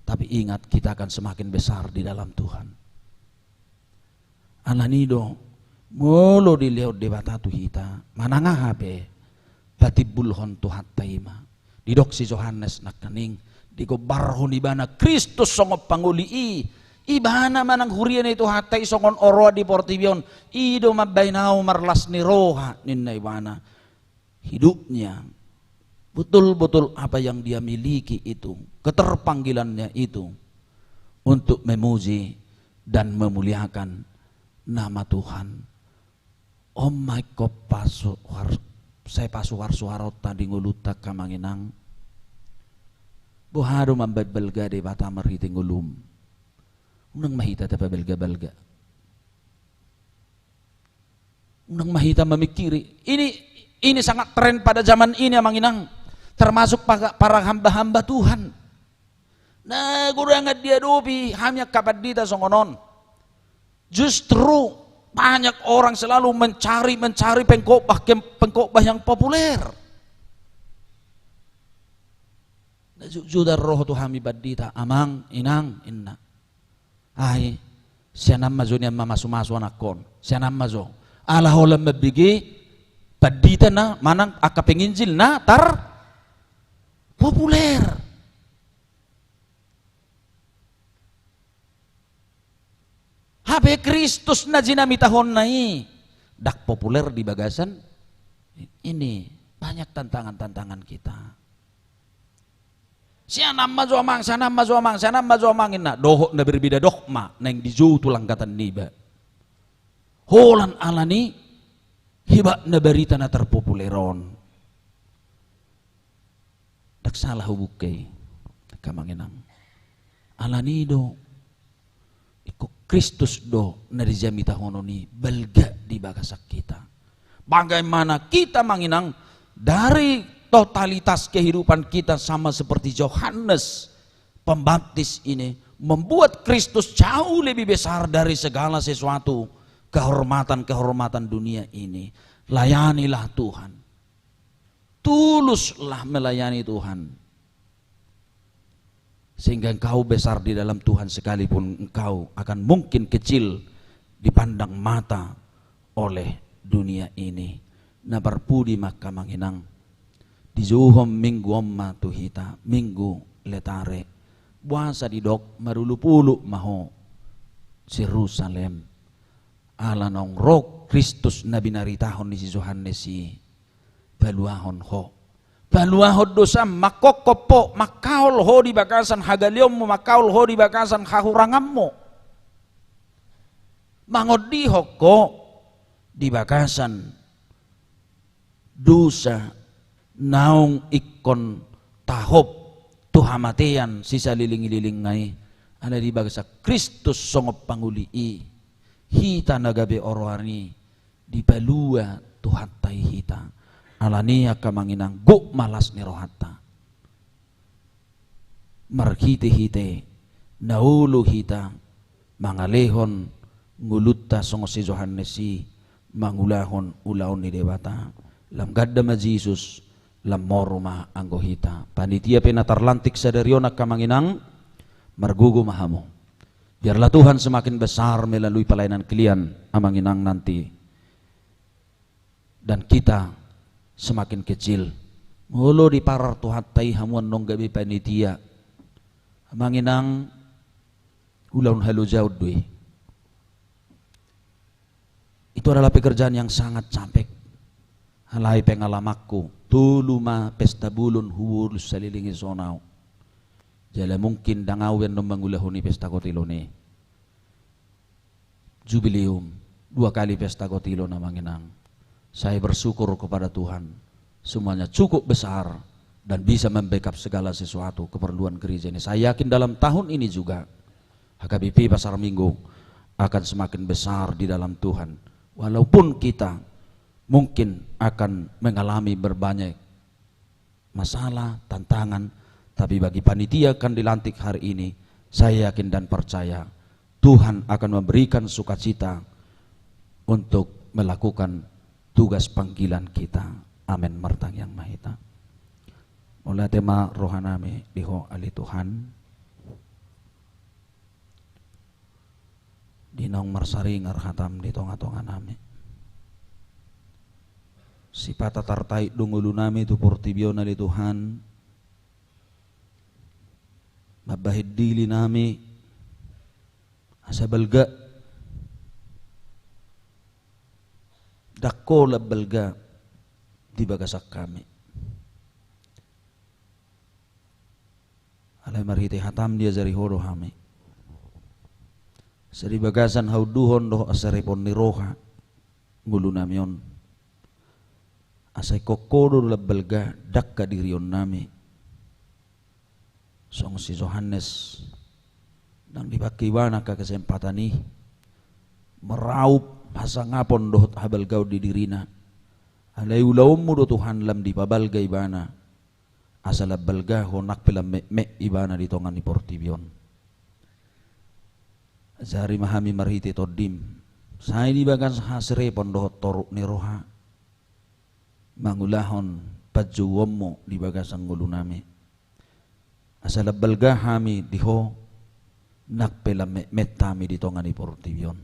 Tapi ingat, kita akan semakin besar di dalam Tuhan. Alani i do, molo dilehon Debata tu hita, manang aha pe patimbulhon Tuhanta i ma. Didok si Johannes nangkaning, digombarhon ibana Kristus songon pangoli i. Ibana manang huria ni Tuhanta i songon oroan di portibi on. I do mambaen ahu marlas ni roha, ninna ibana. Hidupnya, betul-betul apa yang dia miliki itu, keterpanggilannya itu untuk memuji dan memuliakan nama Tuhan. On ma ingkon pasu-, har-, sai pasuar-suaronta di ngolunta, angka amang inang. Boha do mambaen balga Debata marhite ngolum? Unang ma hita tapabalga-balga. Unang ma hita mamingkiri. Ini, ini sangat tren pada zaman ini, amang inang. Termasuk pa-, para hamba-hamba Tuhan. Na godangan diadopi hami angka pandita songon on. Justru banyak orang selalu mencari, mencari pengkhotbah, kem-, pengkhotbah yang populer. Na jut-, jutan ro tu hami pandita, "Amang, inang," inna. "Ai, sian an ma jo nian mamasu-masu anakkon, sian an ma jo. Ala holan mambege pandita na manang angka penginjil na tarpopuler." Hape Kristus na jinamitahonna i ndang populer di bagasan ini. Banyak tantangan-tantangan kita. "Sian an ma jo, Amang, sian an ma jo, Amang, sian an ma jo, Amang," inna. Dohot na berbeda dogma naeng dijou tu langgatan niba. Holan alani hebatna barita na tarpopuler on. Ndang sala hubungke i, angka amang inang. Alani i do, ingkon Kristus do na dijamitahonon i balga di bagasan hita. Bagaimana kita, amang inang, dari totalitas kehidupan kita sama seperti Johannes Pembaptis ini membuat Kristus jauh lebih besar dari segala sesuatu kehormatan-kehormatan dunia ini. Layanilah Tuhan. Tuluslah melayani Tuhan. Sehingga engkau besar di dalam Tuhan, sekalipun engkau akan mungkin kecil dipandang mata oleh dunia ini. Na parpudi ma, angka amang inang, dijouhon minggu on ma tu hita, Minggu Letare. Boasa didok marolopolop ma ho Jerusalem? Ala naung ro Kristus na binaritahon ni si Johannes i, paluahon ho. Paluahon dosam, mangkophop ho, mangkaol ho di bagasan hagaleonmu, mangkaol ho di bagasan hahuranganmu. Mangondihon ho, di bagasan dosa naung ingkon tahop tu hamatean sisaliling-liling nai, alai di bagasan Kristus songon pangoli i, hita na gabe oroan i, dipalua Tuhanta i hita. Alani i angka amang inang, gok ma las ni rohanta. Marhite-hite na olo hita mangalehon ngolunta songon si Johannes i, mangulahon ulaon ni Debata. Lam ganda ma Jesus, lam moru ma anggo hita. Panitia pe na tarlantik sadari on angka amang inang, margogo ma hamu. Biarlah Tuhan semakin besar melalui pelayanan kalian amang inang nanti. Dan kita semakin kecil. Molo diparar Tuhanta i hamu annon gabe panitia, amang inang, ulaon halojaon do i. Itu adalah pekerjaan yang sangat capek. Alai pengalamanku, tolu ma pesta bolon hubolus saleleng i songon au. Jala mungkin ndang au be annon mangulahon i pesta kotilon i. Jubileum, dua kali pesta kotilon amang inang. Saya bersyukur kepada Tuhan, semuanya cukup besar dan bisa membackup segala sesuatu keperluan gereja ini. Saya yakin dalam tahun ini juga H K B P Pasar Minggu akan semakin besar di dalam Tuhan. Walaupun kita mungkin akan mengalami berbanyak masalah, tantangan, tapi bagi panitia akan dilantik hari ini, saya yakin dan percaya Tuhan akan memberikan sukacita untuk melakukan tugas panggilan kita. Amin. Martangiang ma hita. Mauliate ma rohanami di Ho ale Tuhan. Di naung marsaringar hatam di tonga-tonganami. Sipata tartait do ngolunami tu portibi on ale Tuhan. Mambahen dirinami asa balga. Ndang holan balga di bagasan hami. Alai marhite hatam diajari Ho do hami. Asa di bagasan haunduhon dohot hasarepon ni roha ngolunami on. Asa ingkon Ho do lam balga dangka dirionnami. Songon si Johannes, ndang dipangke ibana angka kesempatan i maraup hasangapon dohot habalgaon di dirina. Alai ulaonmu do Tuhan lam dipabalga ibana. Asa lam balga, nang pe lam metmet ibana di tonga ni portibi on. Ajari ma hami marhite Tondim, sai di bagasan hasarepon dohot toruk ni roha, mangulahon panjouonmu di bagasan ngolunami. Asa lam balga hami di Ho, nang pe lam metmet hami di tonga ni portibi on.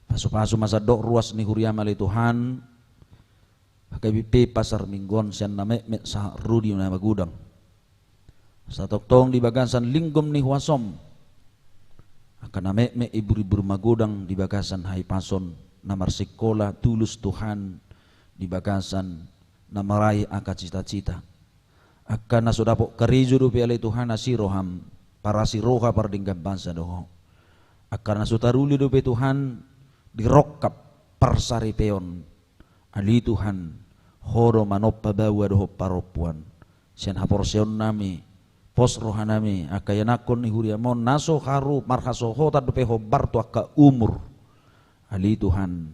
Pasu-pasu ma sandok ruas ni huriam ale Tuhan, H K B P Pasar Minggu on sian na metmet sahat ro di na magodang. Asa tongtong di bagasan linggom ni huasom, angka na metmet ibur-ibur magodang di bagasan hahipason, na marsikola tulus Tuhan di bagasan na maraih angka cita-cita. Angka na so dapot karejo dope ale Tuhan asi roham, parasi roha pardenggan basa do Ho. Angka na so taruli dope Tuhan di rongkap parsaripeon, ale Tuhan, Ho do manompa baoa dohot parompuan. Sian haporseaonnami, pos rohanami angka ianakhon ni huriam on na so haru marhasohotan dope hombar tu angka umur, ale Tuhan,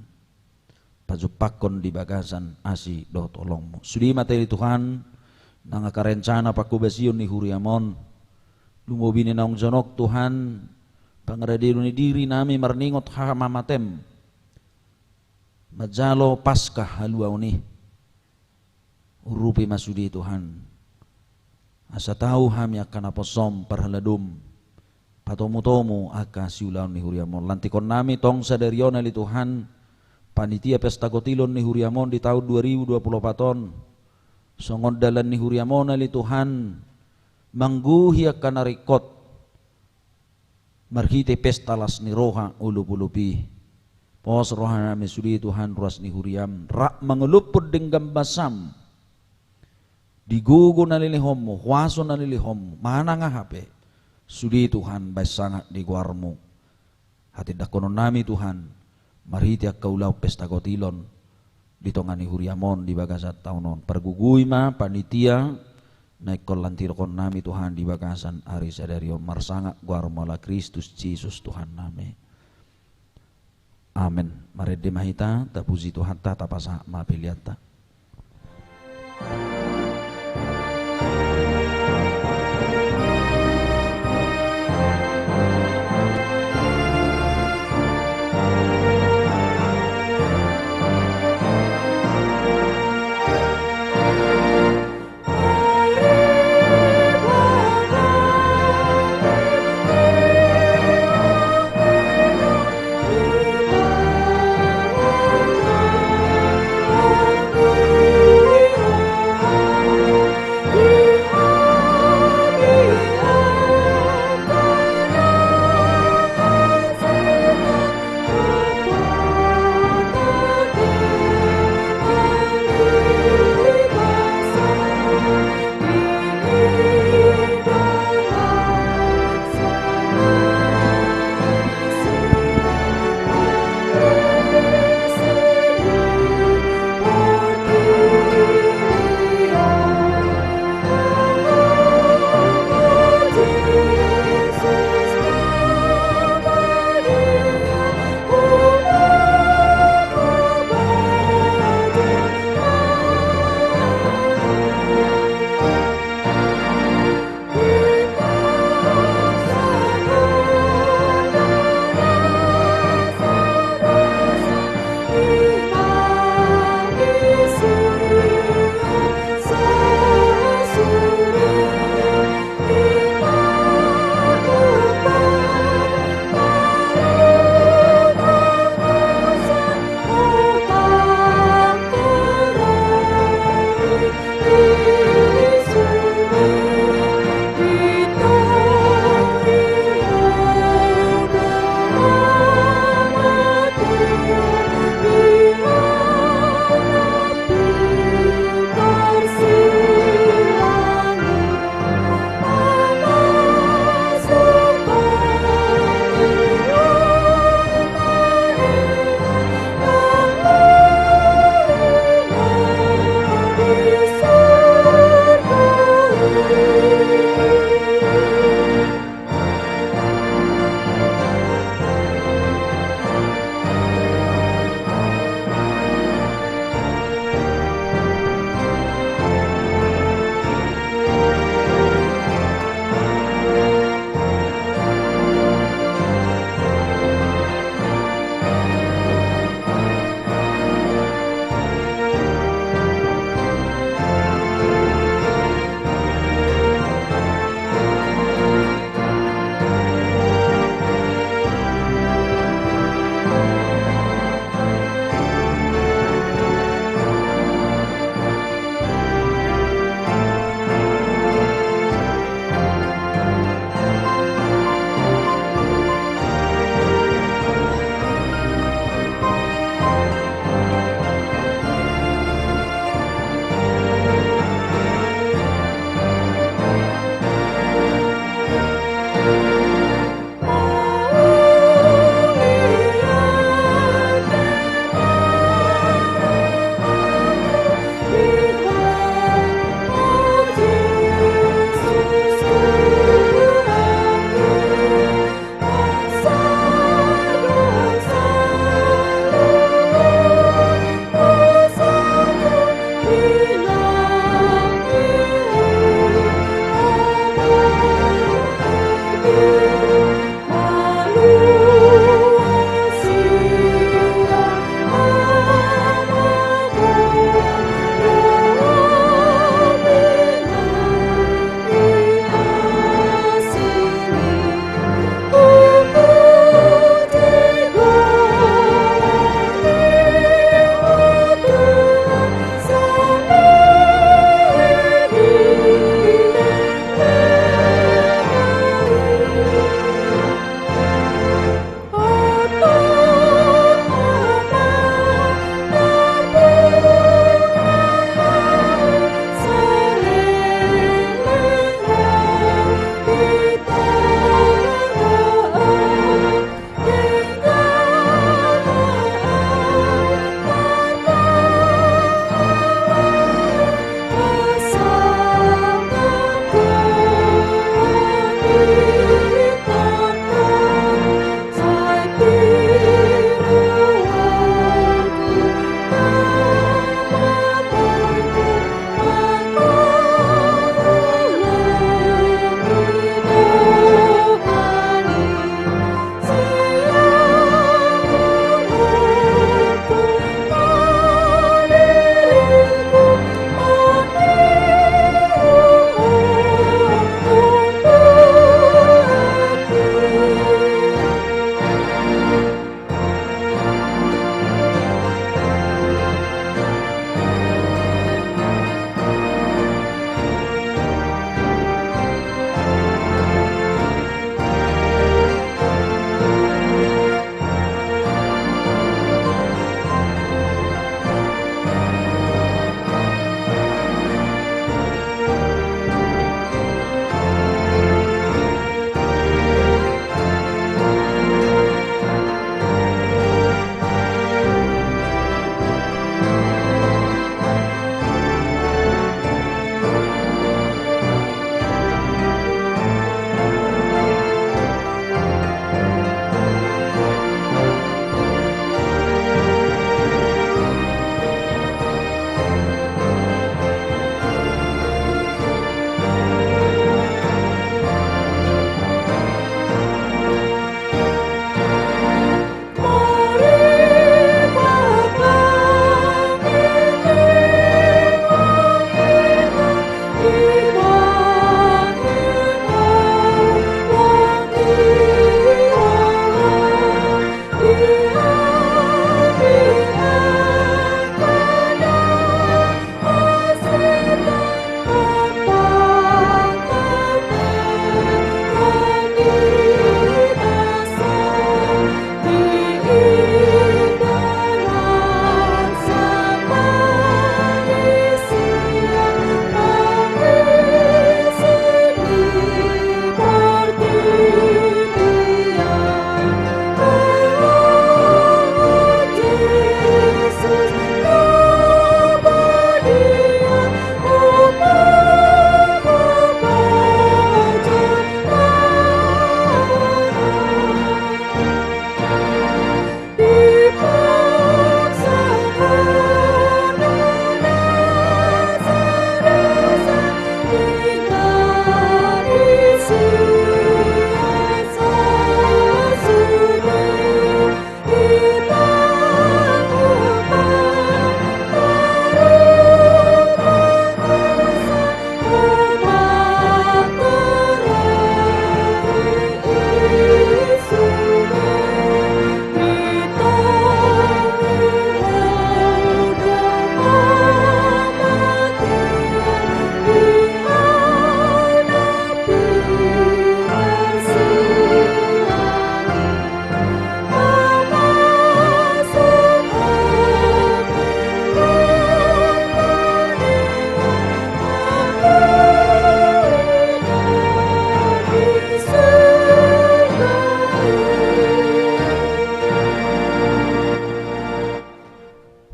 pajumpangkon di bagasan asi dohot holongmu. Sude ma ale Tuhan nang angka rencana pangkobasion ni huriam on. Lumobi ni naung jonok Tuhan, pangaradehon ni dirinami marningot hamamatem manjalo Paskah haluaon i. Urupi ma sude Tuhan, asa tau hami angka na posom parhaladom patomu-tomu angka siulaon ni huriam on. Lantikonnami tong sadari on ale Tuhan, panitia pesta kotilon ni huriam on di taon dua ribu dua puluh opat on. Songon dalan ni huriam on ale Tuhan, manggohi angka na ringkot marhite pesta las ni roha olop-olop i. Pos rohanami sude Tuhan ruas ni huriam, rap mangolophon denggan basam di gogo na nilehonmu, huaso na nilehonmu, manang aha pe, sude Tuhan bahen sangap di goarmu. Hatindangkononnami Tuhan, marhite angka ulaon pesta kotilon di tonga ni huriam on di bagasan taon on. Pargogoi ma panitia na ingkon lantirhon nami Tuhan di bagasan ari sadari on, marsangap goarmu ala Kristus Jesus Tuhan nami. Amen. Marende ma hita, tapuji Tuhanta, tapasahat ma peleanta.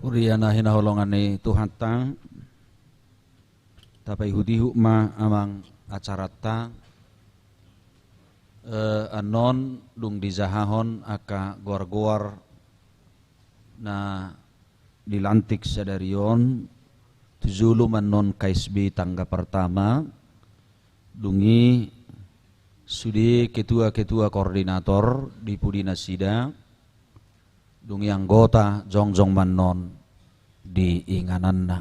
Huria na hinaholongan ni Tuhanta, tapaihut-ihut ma amang acaranta. Eh, annon dung dijahahon angka goar-goar na dilantik sadari on, tu jolo ma annon K S B tangga pertama, dung i sude ketua-ketua koordinator di pudi nasida, dung i anggota jongjong ma annon di ingananna.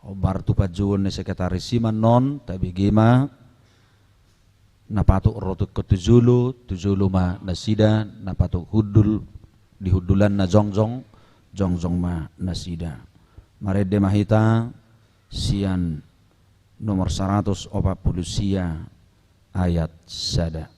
Hombar tu panjouon ni sekretaris i ma annon, tabege ma na patut ro tungkot tu jolo, tu jolo ma nasida, na patut hundul di hundulanna jongjong, jongjong ma nasida. Marende ma hita sian nomor saratus opat pulu sia ayat sada.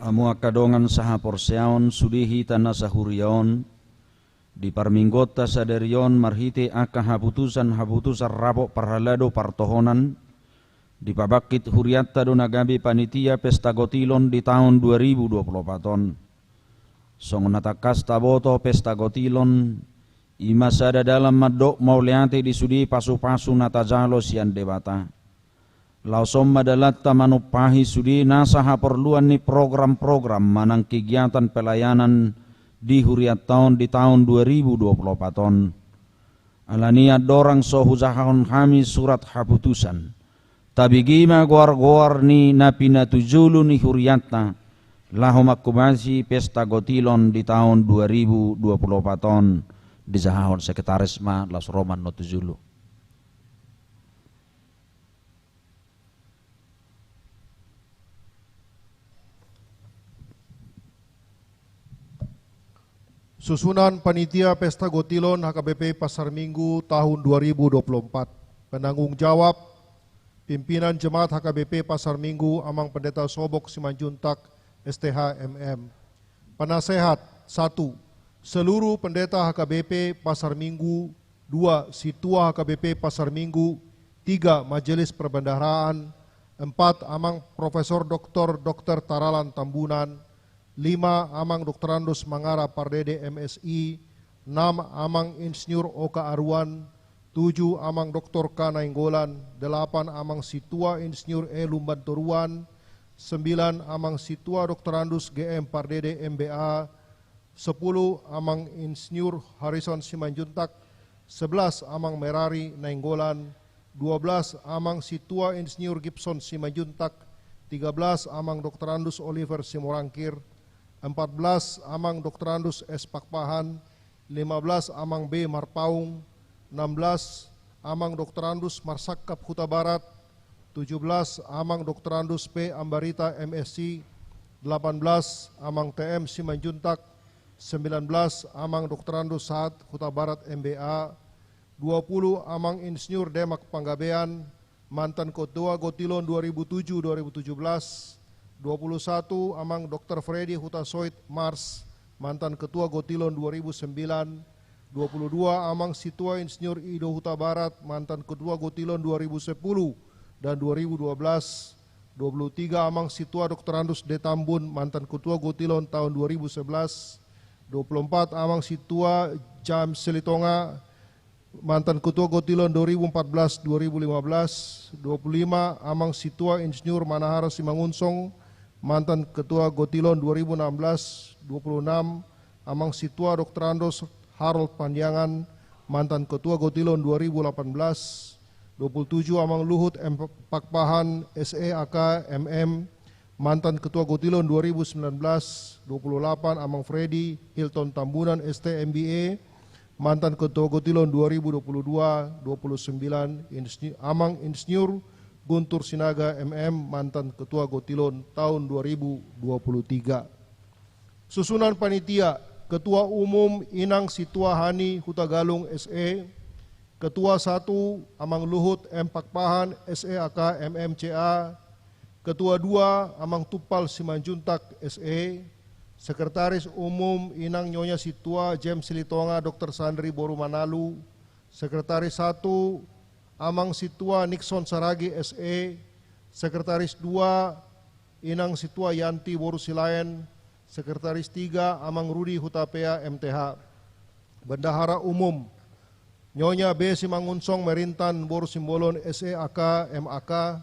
Hamu angka dongan sahaporseaon, sude hita na sahuria on, di parmingguonta sadari on marhite angka haputusan-haputusan rapot parhalado partohonan, dipabangkit hurianta do na gabe panitia pesta gotilon di taon dua ribu dua pulu opat on. Songon na tangkas taboto, pesta gotilon i ma sada dalan mandok mauliate di sude pasu-pasu na tajalo sian Debata. Laos on ma dalanta manumpahi sude nasa haporluan ni program-program manang kegiatan pelayanan di hurianta on di taon dua ribu dua pulu opat on. Alani i andorang so hujahahon hami surat haputusan, tabege ma goar-goar ni na pinatujolo ni hurianta laho manghobasi pesta gotilon di taon dua ribu dua pulu opat on. Dijahahon sekretaris ma, laos ro ma annon tu jolo. Susunan panitia pesta gotilon H K B P Pasar Minggu tahun dua ribu dua puluh empat. Penanggung jawab, pimpinan jemaat H K B P Pasar Minggu, Amang Pendeta Sobok Simanjuntak, S T H, M M. Penasehat, satu, seluruh pendeta H K B P Pasar Minggu. Dua, sintua H K B P Pasar Minggu. Tiga, majelis perbendaharaan. Empat, Amang Profesor Doktor Dokter Taralan Tambunan. Lima, Amang Doktorandus Mangara Pardede, M Si. Enam, Amang Insinyur Oka Aruan. Tujuh, Amang Doktor K Nainggolan. Delapan, Amang Sintua Insinyur E Lumban Toruan. Sembilan, Amang Sintua Doktorandus G M Pardede, M B A. Sepuluh, Amang Insinyur Harrison Simanjuntak. Sebelas, Amang Merari Nainggolan. Dua belas, Amang Sintua Insinyur Gibson Simanjuntak. Tiga belas, Amang Doktorandus Oliver Simorangkir. Empat belas, Amang Doktorandus S Pakpahan. Lima belas, Amang B Marpaung. Enam belas, Amang Doktorandus Marsangkap Hutabarat. Tujuh belas, Amang Doktorandus P Ambarita, M Si. Delapan belas, Amang T M Simanjuntak. Sembilan belas, Amang Doktorandus Sahat Hutabarat, M B A. Dua puluh, Amang Insinyur Demak Panggabean, mantan Ketua Gotilon dua ribu tujuh dua ribu tujuh belas. Dua puluh satu, Amang Doktor Freddy Hutasoit, Mars, mantan Ketua Gotilon dua ribu sembilan. Dua puluh dua, Amang Sintua Insinyur Ido Hutabarat, mantan Ketua Gotilon dua ribu sepuluh dan dua ribu dua belas. Dua puluh tiga, Amang Sintua Doktorandus D Tambun, mantan Ketua Gotilon tahun dua ribu sebelas. Dua puluh empat, Amang Sintua James Silitonga, mantan Ketua Gotilon dua ribu empat belas dua ribu lima belas. Dua puluh lima, Amang Sintua Insinyur Manahar Simangunsong, mantan Ketua Gotilon dua ribu enam belas. Dua puluh enam, Amang Sintua Doktorandus Harold Pandiangan, mantan Ketua Gotilon dua ribu delapan belas. Dua puluh tujuh, Amang Luhut M Pakpahan, S E, A K, M M, mantan Ketua Gotilon dua ribu sembilan belas. Dua puluh delapan, Amang Freddy Hilton Tambunan, S T, M B A, mantan Ketua Gotilon dua ribu dua puluh dua. Dua puluh sembilan, Insni-, Amang Insinyur Guntur Sinaga, M M, mantan Ketua Gotilon tahun dua ribu dua puluh tiga. Susunan panitia: Ketua Umum, Inang Situa Hani Hutagalung, S E. Ketua satu, Amang Luhut M Pakpahan, S E, A K, M M, C A. Ketua dua, Amang Tumpal Simanjuntak, S E. Sekretaris Umum, Inang Nyonya Situa James Silitonga, Dokter Sandri boru Manalu. Sekretaris satu, Amang Situa Nixon Saragi, S E. Sekretaris dua, Inang Situa Yanti boru Silaen. Sekretaris tiga, Amang Rudi Hutapea, M T H. Bendahara Umum: Nyonya B Simangunsong Merintan boru Simbolon, S E, A K, M A K.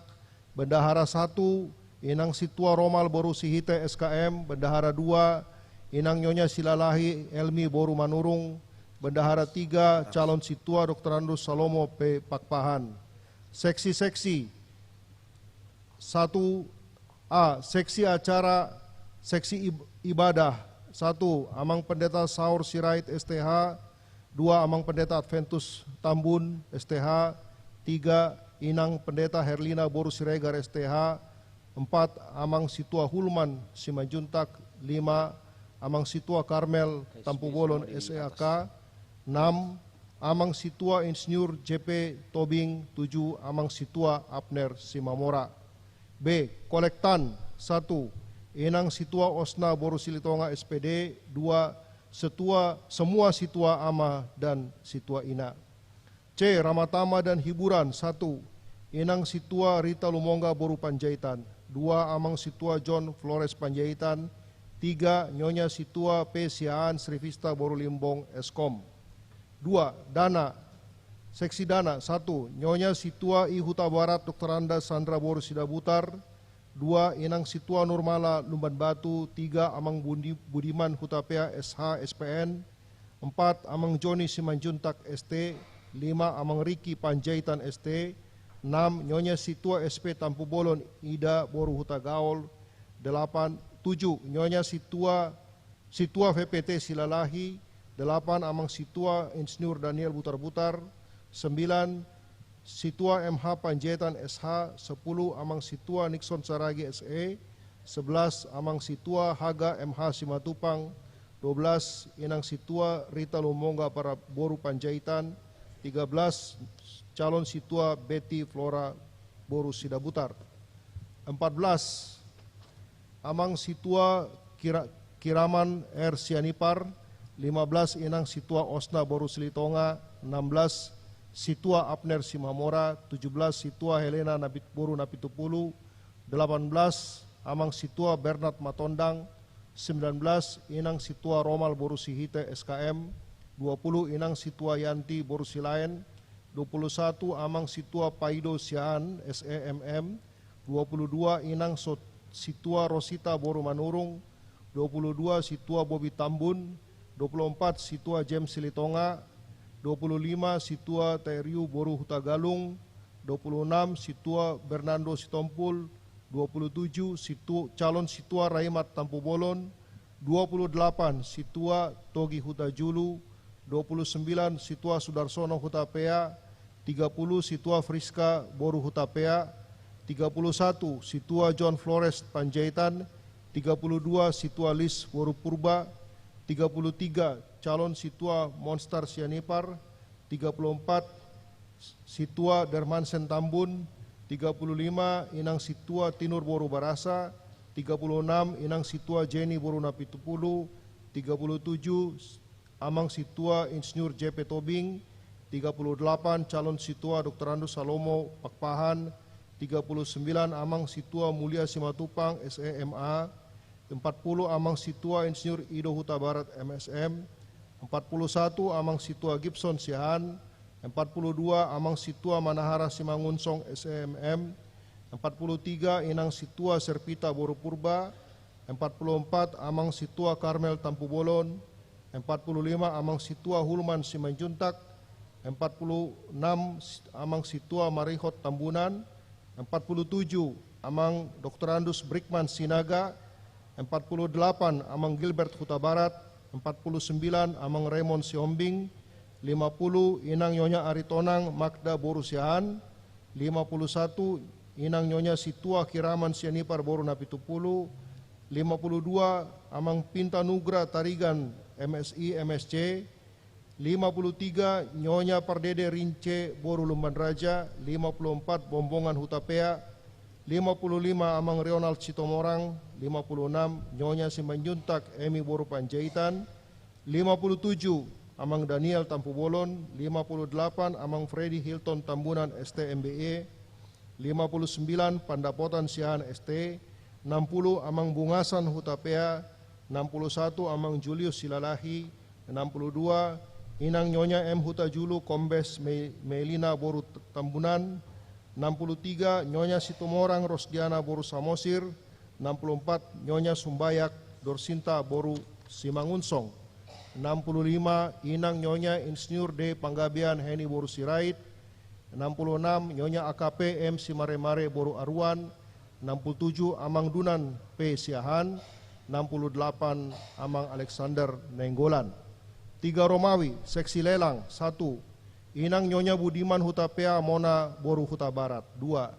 Bendahara satu, Inang Situa Romal boru Sihite, S K M. Bendahara dua, Inang Nyonya Silalahi Elmi boru Manurung. Bendahara tiga, calon Situa Doktorandus Salomo P Pakpahan. Seksi-seksi: Satu A, seksi acara, seksi ib-, ibadah. Satu, Amang Pendeta Saur Sirait, S T H. Dua, Amang Pendeta Adventus Tambun, S T H. Tiga, Inang Pendeta Herlina boru Siregar, S T H. Empat, Amang Situa Hulman Simanjuntak. Lima, Amang Situa Karmel Tampubolon, S E, A K. Enam, Amang Situa Insinyur J P Tobing. Tujuh, Amang Situa Abner Simamora. B, kolektan. Satu, Inang Situa Osna boru Silitonga, S P D. Dua, setua, semua situa ama dan situa ina. C, ramatama dan hiburan. Satu, Inang Situa Rita Lumongga boru Panjaitan. Dua, Amang Situa John Flores Panjaitan. Tiga, Nyonya Situa P Siahaan Srivista boru Limbong, S Kom. Dua, dana. Seksi dana: satu, Nyonya Situa I Hutabarat Doktoranda Sandra boru Sidabutar. Dua, Inang Situa Nurmala Lumban Batu. Tiga, Amang Bundi-, Budiman Hutapea, S H, S P N. Empat, Amang Joni Simanjuntak, S T. Lima, Amang Riki Panjaitan, S T. Enam, Nyonya Situa S P Tampubolon Ida boru Hutagaol. Delapan, tujuh, Nyonya Situa, Situa V P T Silalahi. Delapan, Amang Situa Insinyur Daniel Butarbutar. Sembilan, Situa M H Panjaitan, S H. Sepuluh, Amang Situa Nixon Saragi, S E. Sebelas, Amang Situa Haga M H Simatupang. Dua belas, Inang Situa Rita Lumongga para boru Panjaitan. Tiga belas, calon Situa Betty Flora boru Sidabutar. Empat belas, Amang Situa Kira-, Kiraman R Sianipar. Lima belas, Inang Situa Osna boru Silitonga. Enam belas, Situa Abner Simamora. Tujuh belas, Situa Helena Napit-, boru Napitupulu. Delapan belas, Amang Situa Bernard Matondang. Sembilan belas, Inang Situa Romal boru Sihite, S K M. Dua puluh, Inang Situa Yanti boru Silaen. Dua puluh satu, Amang Situa Paido Siahaan, S E M M. Dua puluh dua, Inang Sot-, Situa Rosita boru Manurung. Dua puluh dua, Situa Bobi Tambun. Dua puluh empat, Situa James Silitonga. Dua puluh lima, Situa Teriu boru Hutagalung. Dua puluh enam, Situa Bernardo Sitompul. Dua puluh tujuh, Situ-, calon Situa Raimat Tampubolon. Dua puluh delapan, Situa Togi Hutajulu. Dua puluh sembilan, Situa Sudarsono Hutapea. Tiga puluh, Situa Friska boru Hutapea. Tiga puluh satu, Situa John Flores Panjaitan. Tiga puluh dua, Situa Lis boru Purba. Tiga puluh tiga, calon Situa Monstar Sianipar. Tiga puluh empat, Situa Dermansen Tambun. Tiga puluh lima, Inang Situa Tinur boru Barasa. Tiga puluh enam, Inang Situa Jenny boru Napitupulu. Tiga puluh tujuh, Amang Situa Insinyur J P Tobing. Tiga puluh delapan, calon Situa Doktorandus Salomo Pakpahan. Tiga puluh sembilan, Amang Situa Mulia Simatupang, S E M A. Empat puluh, Amang Situa Insinyur Ido Hutabarat, M S M. Empat puluh satu, Amang Situa Gibson Siahaan. Empat puluh dua, Amang Situa Manahara Simangunsong, S E M M. Empat puluh tiga, Inang Situa Serpita boru Purba. Empat puluh empat, Amang Situa Karmel Tampubolon. Empat puluh lima, Amang Situa Hulman Simanjuntak. Empat puluh enam, Amang Sintua Marihot Tambunan. Empat puluh tujuh, Amang Doktorandus Brikman Sinaga. Empat puluh delapan, Amang Gilbert Hutabarat. Empat puluh sembilan, Amang Raymond Sihombing. Lima puluh, Inang Nyonya Aritonang Magda boru Siahaan. Lima puluh satu, Inang Nyonya Sintua Hiraman Sianipar boru Napitupulu. Lima puluh dua, Amang Pinta Nugra Tarigan, M Si, M Si. Lima puluh tiga, Nyonya Pardede Rince boru Lumban Raja. Lima puluh empat, Bombongan Hutapea. Lima puluh lima, Amang Ronald Situmorang. Lima puluh enam, Nyonya Simanjuntak Emi boru Panjaitan. Lima puluh tujuh, Amang Daniel Tampubolon. Lima puluh delapan, Amang Freddy Hilton Tambunan, S T, M B E. Lima puluh sembilan, Pandapotan Siahaan, S T. Enam puluh, Amang Bungasan Hutapea. Enam puluh satu, Amang Julius Silalahi. Enam puluh dua, Inang Nyonya M Hutajulu Kombes Me-, Melina boru T-, Tambunan. Enam puluh tiga, Nyonya Situmorang Rosdiana boru Samosir. Enam puluh empat, Nyonya Sumbayak Dorsinta boru Simangunsong. Enam puluh lima, Inang Nyonya Insinyur D Panggabean Heni boru Sirait. Enam puluh enam, Nyonya A K P M Simaremare boru Aruan. Enam puluh tujuh, Amang Dunan P Siahaan. Enam puluh delapan, Amang Alexander Nainggolan. Tiga Romawi, seksi lelang. Satu, Inang Nyonya Budiman Hutapea Mona boru Hutabarat. Dua,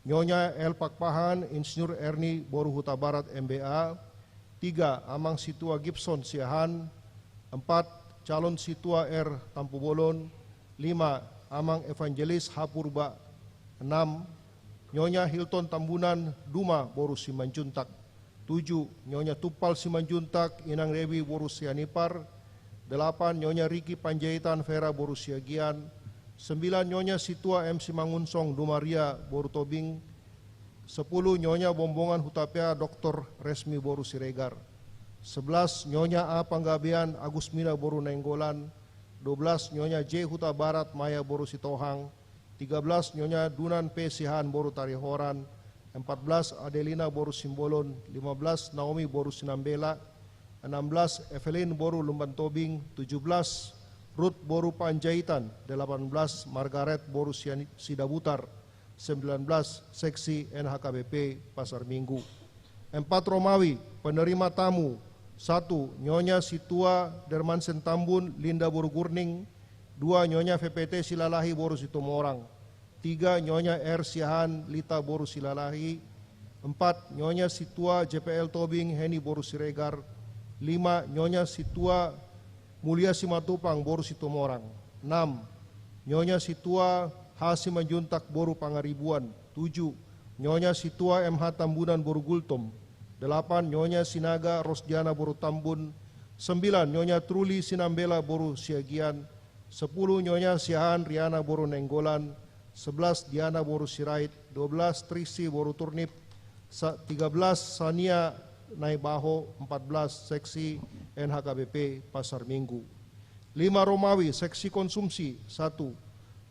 Nyonya L Pakpahan Insinyur Erni boru Hutabarat, M B A. Tiga, Amang Sintua Gibson Siahaan. Empat, Calon Sintua R Tampubolon. Lima, Amang Evangelis H Purba. Enam, Nyonya Hilton Tambunan Duma boru Simanjuntak. Tujuh, Nyonya Tumpal Simanjuntak Inang Dewi boru Sianipar. Delapan, Nyonya Riki Panjaitan Vera boru Siagian. Sembilan, Nyonya Sintua M Simangunsong Dumaria boru Tobing. Sepuluh, Nyonya Bombongan Hutapea Doktor Resmi boru Siregar. Sebelas, Nyonya A Panggabean Agusmina boru Nainggolan. Dua belas, Nyonya J Hutabarat Maya boru Sitohang. Tiga belas, Nyonya Dunan P Siahaan boru Tarihoran. Empat belas, Adelina boru Simbolon. Lima belas, Naomi boru Sinambela. Enam belas, Evelyn boru Lumban Tobing. Tujuh belas, Ruth boru Panjaitan. Delapan belas, Margaret boru Siani-, Sidabutar. Sembilan belas, seksi N H K B P Pasar Minggu. Empat Romawi, penerima tamu. Satu, Nyonya Sintua Dermansen Tambun Linda boru Gurning. Dua, Nyonya P P T Silalahi boru Situmorang. Tiga, Nyonya R Siahaan Lita boru Silalahi. Empat, Nyonya Sintua J P L Tobing Heni boru Siregar. Lima, Nyonya Sintua Mulia Simatupang boru Situmorang. Enam, Nyonya Sintua H Simanjuntak boru Pangaribuan. Tujuh, Nyonya Sintua M H Tambunan boru Gultom. Delapan, Nyonya Sinaga Rosdiana boru Tambun. Sembilan, Nyonya Truli Sinambela boru Siagian. Sepuluh, Nyonya Siahaan Riana boru Nainggolan. Sebelas, Diana boru Sirait. Dua belas, Trisi boru Turnip. Sa-, tiga belas, Sania Naibaho. Empat belas, seksi N H K B P Pasar Minggu. Lima Romawi, seksi konsumsi. Satu,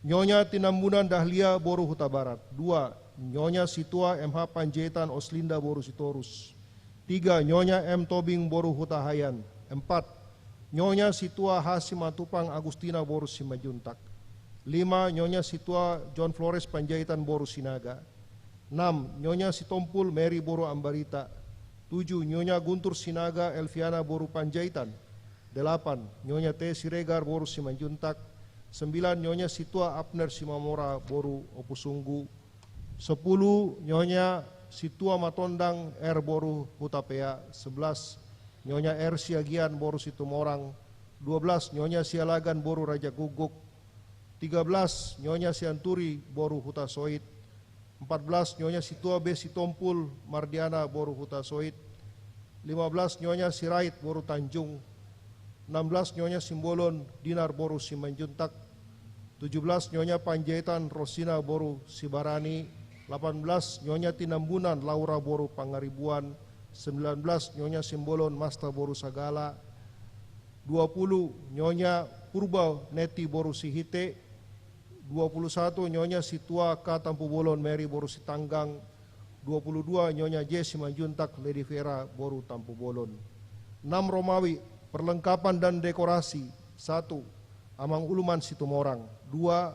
Nyonya Tinambunan Dahlia boru Hutabarat. Dua, Nyonya Sintua M H Panjaitan Oslinda boru Sitorus. Tiga, Nyonya M Tobing boru Hutahaean. Empat, Nyonya Sintua H Simatupang Agustina boru Simanjuntak. Lima, Nyonya Sintua John Flores Panjaitan boru Sinaga. Enam, Nyonya Sitompul Mary boru Ambarita. Tujuh, Nyonya Guntur Sinaga Elviana boru Panjaitan. Delapan, Nyonya T Siregar boru Simanjuntak. Sembilan, Nyonya Sintua Abner Simamora boru Ompusunggu. Sepuluh, Nyonya Sintua Matondang R boru Hutapea. Sebelas, Nyonya R Siagian boru Situmorang. Dua belas, Nyonya Sialagan boru Rajagukguk. Tiga belas, Nyonya Sianturi boru Hutasoit. Empat belas, Nyonya Sintua B Sitompul Mardiana boru Hutasoit. Lima belas, Nyonya Sirait boru Tanjung. Enam belas, Nyonya Simbolon Dinar boru Simanjuntak. Tujuh belas, Nyonya Panjaitan Rosina boru Sibarani. Delapan belas, Nyonya Tinambunan Laura boru Pangaribuan. Sembilan belas, Nyonya Simbolon Masta boru Sagala. Dua puluh, Nyonya Purba Neti boru Sihite. Dua puluh satu, Nyonya Sintua K Tampubolon Mary boru Sitanggang. Dua puluh dua, Nyonya J Simanjuntak Lady Vera boru Tampubolon. Enam Romawi, perlengkapan dan dekorasi. Satu, Amang Ulman Situmorang. Dua,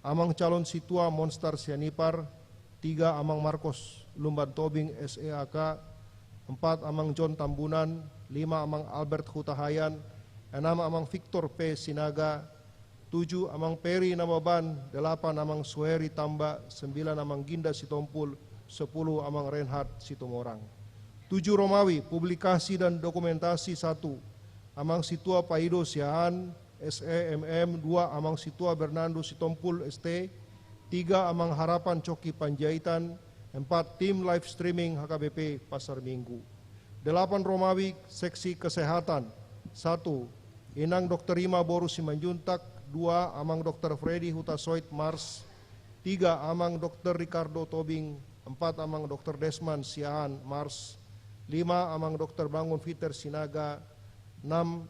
Amang Calon Sintua Monstar Sianipar. Tiga, Amang Markus Lumban Tobing, S E A K. Empat, Amang John Tambunan. Lima, Amang Albert Hutahayan. Enam, Amang Victor P Sinaga. Tujuh, Amang Peri Nababan. Delapan, Amang Suheri Tamba. Sembilan, Amang Ginda Sitompul. Sepuluh, Amang Reinhard Situmorang. Tujuh Romawi, publikasi dan dokumentasi. Satu, Amang Sintua Paido Siahaan, S E M M. Dua, Amang Sintua Bernardo Sitompul, S T. Tiga, Amang Harapan Coki Panjaitan. Empat, tim live streaming H K B P Pasar Minggu. Delapan Romawi, seksi kesehatan. Satu, Inang Dokter Rima boru Simanjuntak. Dua, Amang Dokter Freddy Hutasoit, Mars. Tiga, Amang Dokter Ricardo Tobing. Empat, Amang Dokter Desman Siahaan, Mars. Lima, Amang Dokter Bangun Fiter Sinaga. Enam,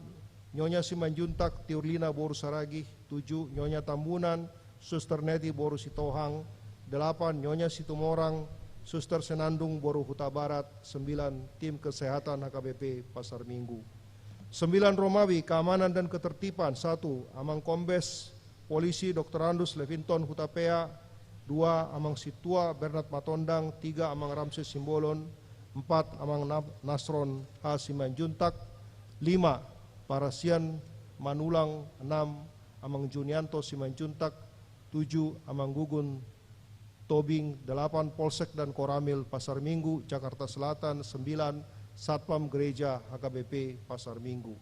Nyonya Simanjuntak Tiurlina boru Saragih. Tujuh, Nyonya Tambunan Suster Neti boru Sitohang. Delapan, Nyonya Situmorang Suster Senandung boru Hutabarat. Sembilan, tim kesehatan H K B P Pasar Minggu. Sembilan Romawi, keamanan dan ketertiban. Satu, Amang Kombes Polisi Doktorandus Levinton Hutapea. Dua, Amang Sintua Bernard Matondang. Tiga, Amang Ramses Simbolon. Empat, Amang Na-, Nasron H Simanjuntak. Lima, Parasian Manulang. Enam, Amang Junianto Simanjuntak. Tujuh, Amang Gugun Tobing. Delapan, Polsek dan Koramil Pasar Minggu Jakarta Selatan. Sembilan, Satpam Gereja H K B P Pasar Minggu.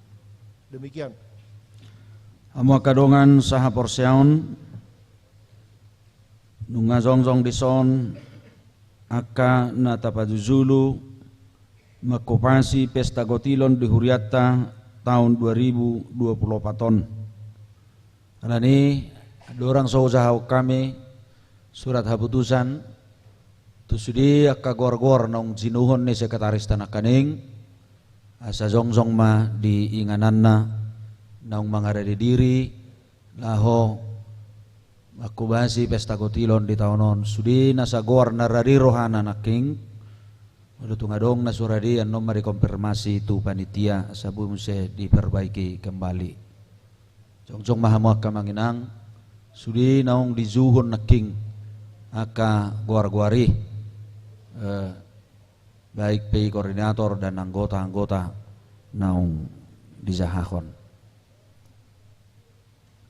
Demikian. Hamu angka dongan sahaporseaon, nunga jongjong dison angka na tapajujulu mangkupasi pesta gotilon di hurianta taon dua ribu dua puluh opat on. Alani, andorang so hujahahon hami surat haputusan tu sude angka goar-goar naung jinuhon ni sekretarista nangkaning, asa jongjong ma di ingananna naung mangarade diri laho mangkupasi pesta gotilon di taon on. Sude nasa goar na rade rohana nangking, molo tung adong na so rade, annon ma dikonfirmasi tu panitia asa boi muse diperbaiki kembali. Jongjong ma hamu angka amang inang, sude naung dijuhon nangking angka goar-goar i, eh, baik pe i koordinator dan anggota-anggota naung dijahahon.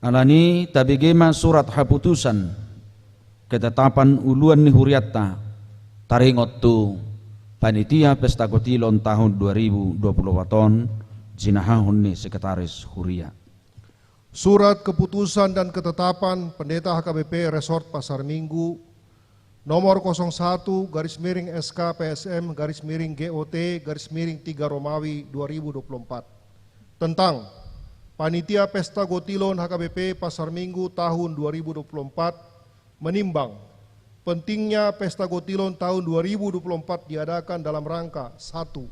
Alani, tabege ma surat haputusan ketetapan uluan ni hurianta taringot tu panitia pesta gotilon taon dua ribu dua puluh opat on, jinahahon ni sekretaris huria. Surat keputusan dan ketetapan Pendeta H K B P Resort Pasar Minggu, nomor kosong satu garis miring S K P S M garis miring G O T garis miring tiga Romawi dua ribu dua puluh empat, tentang Panitia Pesta Gotilon H K B P Pasar Minggu tahun dua ribu dua puluh empat, menimbang pentingnya Pesta Gotilon tahun dua ribu dua puluh empat diadakan dalam rangka: satu,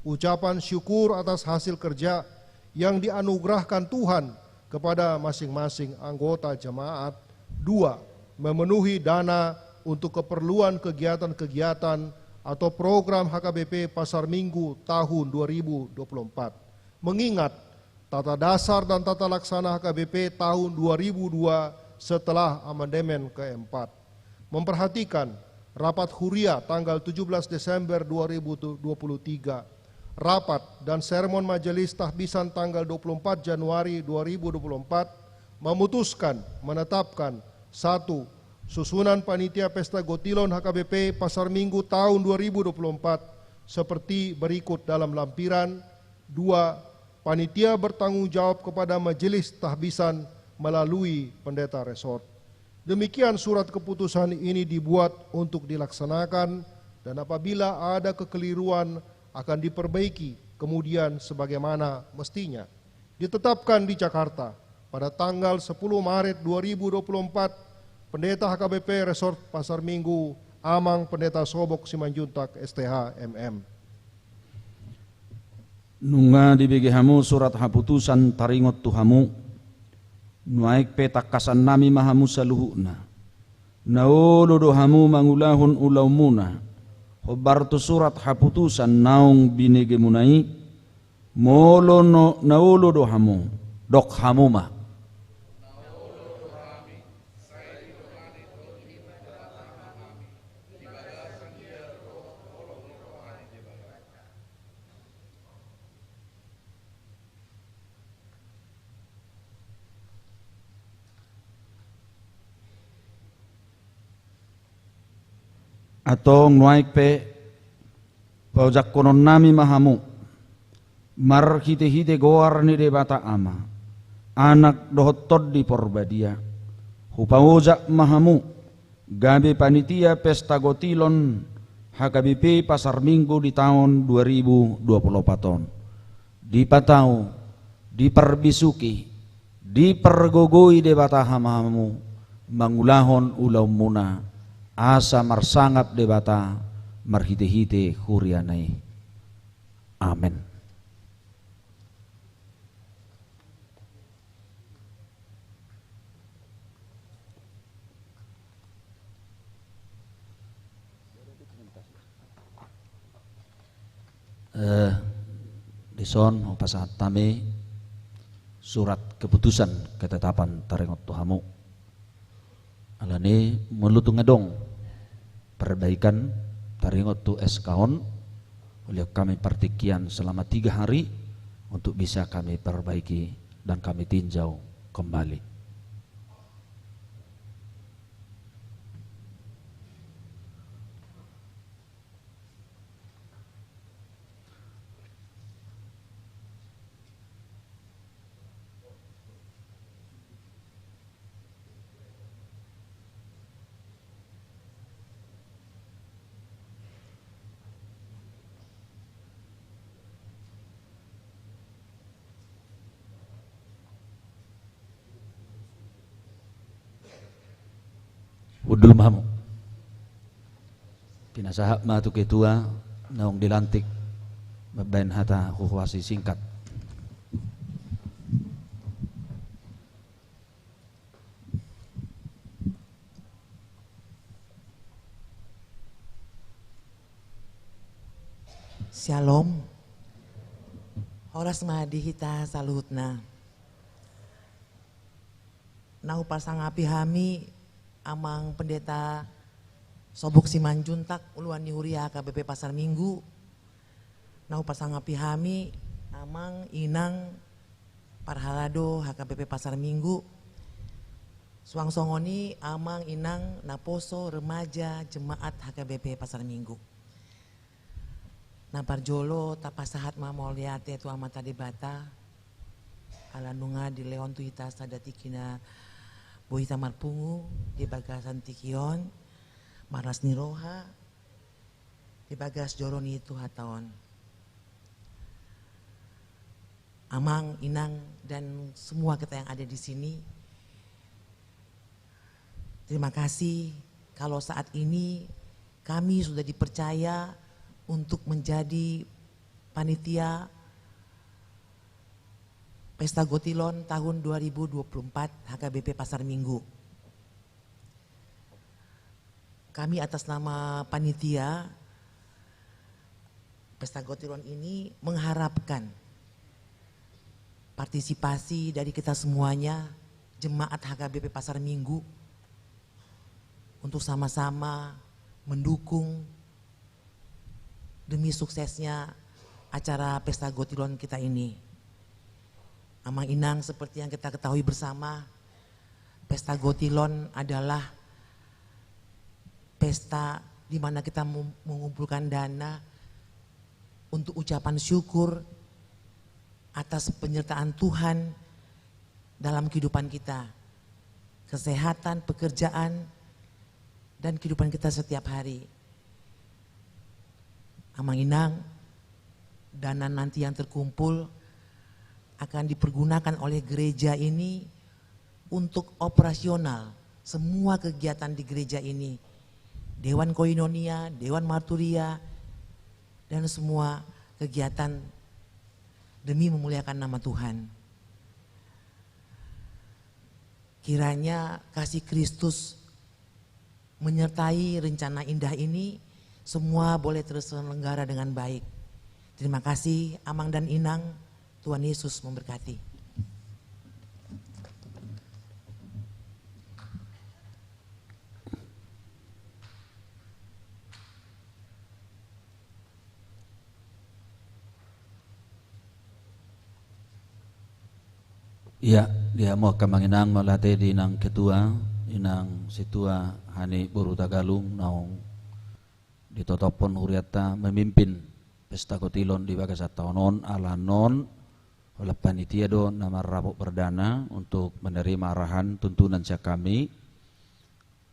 ucapan syukur atas hasil kerja yang dianugerahkan Tuhan kepada masing-masing anggota jemaat. Dua, memenuhi dana untuk keperluan kegiatan-kegiatan atau program H K B P Pasar Minggu tahun dua ribu dua puluh empat. Mengingat tata dasar dan tata laksana H K B P tahun dua ribu dua setelah amandemen keempat. Memperhatikan rapat huria tanggal tujuh belas Desember dua ribu dua puluh tiga, rapat dan sermon majelis tahbisan tanggal dua puluh empat Januari dua ribu dua puluh empat, memutuskan menetapkan: satu, susunan panitia Pesta Gotilon H K B P Pasar Minggu tahun dua ribu dua puluh empat seperti berikut dalam lampiran. Dua, panitia bertanggung jawab kepada majelis tahbisan melalui pendeta resort. Demikian surat keputusan ini dibuat untuk dilaksanakan, dan apabila ada kekeliruan akan diperbaiki kemudian sebagaimana mestinya. Ditetapkan di Jakarta pada tanggal sepuluh Maret dua ribu dua puluh empat, Pendeta H K B P Resort Pasar Minggu, Amang Pendeta Sobok Simanjuntak, S T H, M M. Nunga dibege hamu surat haputusan taringot tu hamu, nuaeng pe tangkasannami ma hamu saluhutna. Na olo do hamu mangulahon ulaonmuna hombar tu surat haputusan naung binegemuna i. Molo no, na olo do hamu, dok hamu ma. Antong nuaeng pe paojakkononnami ma hamu, marhitehite goar ni Debata Ama, Anak dohot Tondi Porbadia, hupaojak ma hamu gabe panitia Pesta Gotilon H K B P Pasar Minggu di taon dua ribu dua puluh opat on. Dipatau, diparbisuhi, dipargogoi Debata hamu mangulahon ulaonmuna, asa marsangap Debata marhitehite huriana i. Amen. Eh, dison hupasahat hami surat keputusan ketetapan taringot tu hamu. Alani molo tung adong perbaikan taringot tu S K on, ulihon hami partingkian selama tiga hari untuk bisa kami perbaiki dan kami tinjau kembali. Hundul ma hamu. Pinasahat ma tu ketua naung dilantik mambaen hata huhuasi singkat. Syalom. Horas ma di hita saluhutna. Na hupasangapi hami Amang Pendeta Sobuk Simanjuntak, uluan ni huria H K B P Pasar Minggu. Na hupasangapi hami Amang Inang Parhalado H K B P Pasar Minggu. Suang songon i Amang Inang naposo remaja jemaat H K B P Pasar Minggu. Na parjolo tapasahat ma mauliate tu Amanta Debata, ala nunga dilehon tu hita sada tingki na boi hita marpungu di bagasan tingki on, marlas ni roha di bagas joro ni Tuhanta on. Amang, Inang, dan semua kita yang ada di sini, terima kasih kalau saat ini kami sudah dipercaya untuk menjadi panitia Pesta Gotilon tahun dua ribu dua puluh empat H K B P Pasar Minggu. Kami atas nama panitia Pesta Gotilon ini mengharapkan partisipasi dari kita semuanya, jemaat H K B P Pasar Minggu, untuk sama-sama mendukung demi suksesnya acara Pesta Gotilon kita ini. Amang Inang, seperti yang kita ketahui bersama, Pesta Gotilon adalah pesta di mana kita mem-, mengumpulkan dana untuk ucapan syukur atas penyertaan Tuhan dalam kehidupan kita, kesehatan, pekerjaan, dan kehidupan kita setiap hari. Amang Inang, dana nanti yang terkumpul akan dipergunakan oleh gereja ini untuk operasional semua kegiatan di gereja ini. Dewan Koinonia, Dewan Marturia, dan semua kegiatan demi memuliakan nama Tuhan. Kiranya kasih Kristus menyertai rencana indah ini, semua boleh terselenggara dengan baik. Terima kasih, Amang dan Inang. Tuhan Yesus memberkati. Ia, dia mo Amang Inang, mauliate di Inang Ketua, Inang Setua Hani boru Tagalung, naung Ditotophon hurianta memimpin pesta kotilon di bagasan taon on, ala annon holan panitia do na marrapot perdana untuk menerima arahan tuntunan sian hami.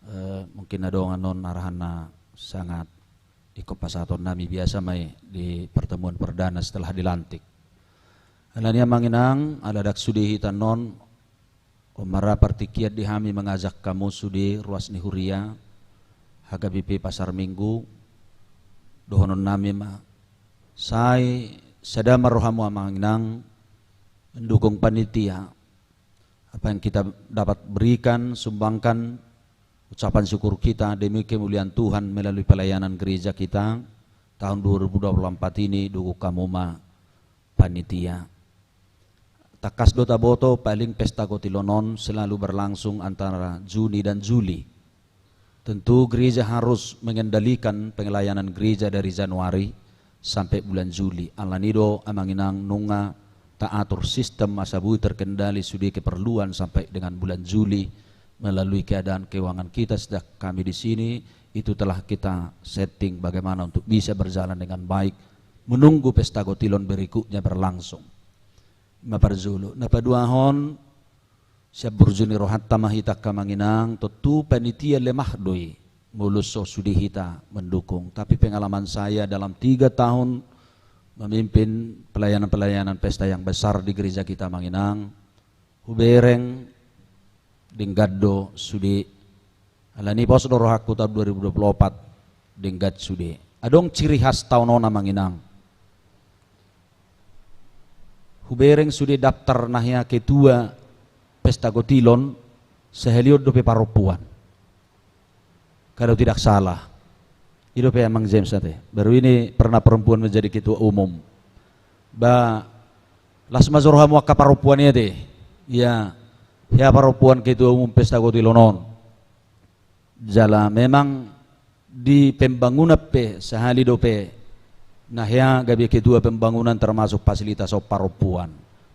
Eh, mungkin adong annon arahan na sangat ingkon pasahatonnami, biasa ma i di pertemuan perdana setelah dilantik. Alani i amang inang, ala ndang sude hita annon, on ma ra partingkian di hami mengajak hamu sude ruas ni huria H K B P Pasar Minggu, dohononnami ma, sai sada ma rohamu amang inang mendukung panitia. Apa yang kita dapat berikan, sumbangkan ucapan syukur kita demi kemuliaan Tuhan melalui pelayanan gereja kita tahun dua ribu dua puluh empat ini, dukung hamu ma panitia. Tangkas do taboto, paling pesta kotilon on selalu berlangsung antara Juni dan Juli. Tentu gereja harus mengendalikan pelayanan gereja dari Januari sampai bulan Juli. Alani i do amang inang nunga taatur sistem asa boi terkendali sude keperluan sampai dengan bulan Juli melalui keadaan keuangan kita sedang kami di sini, itu telah kita setting bagaimana untuk bisa berjalan dengan baik menunggu pesta kotilon berikutnya berlangsung. I ma parjolo. Na paduahon, sian burju ni rohanta ma hita angka amang inang, tontu panitia lemah do i molo so sude hita mendukung. Tapi pengalaman saya dalam tiga tahun memimpin pelayanan-pelayanan pesta yang besar di gereja kita amang inang, hubereng denggan do sude. Alani i pos do rohangku taon dua ribu dua puluh opat denggan sude. Adong ciri khas taon on amang inang. Hubereng sude daftar na hea ketua pesta kotilon, sahali on dope parompuan. Kalau tidak salah. I dope amang James ate. Baru ini pernah perempuan menjadi ketua umum. Ba, las ma jolo hamu angka parompuan i ate. Ia, hea parompuan ketua umum pesta kotilon on. Jala memang di pembangunan pe sahali dope na hea gabe ketua pembangunan termasuk fasilitas on parompuan.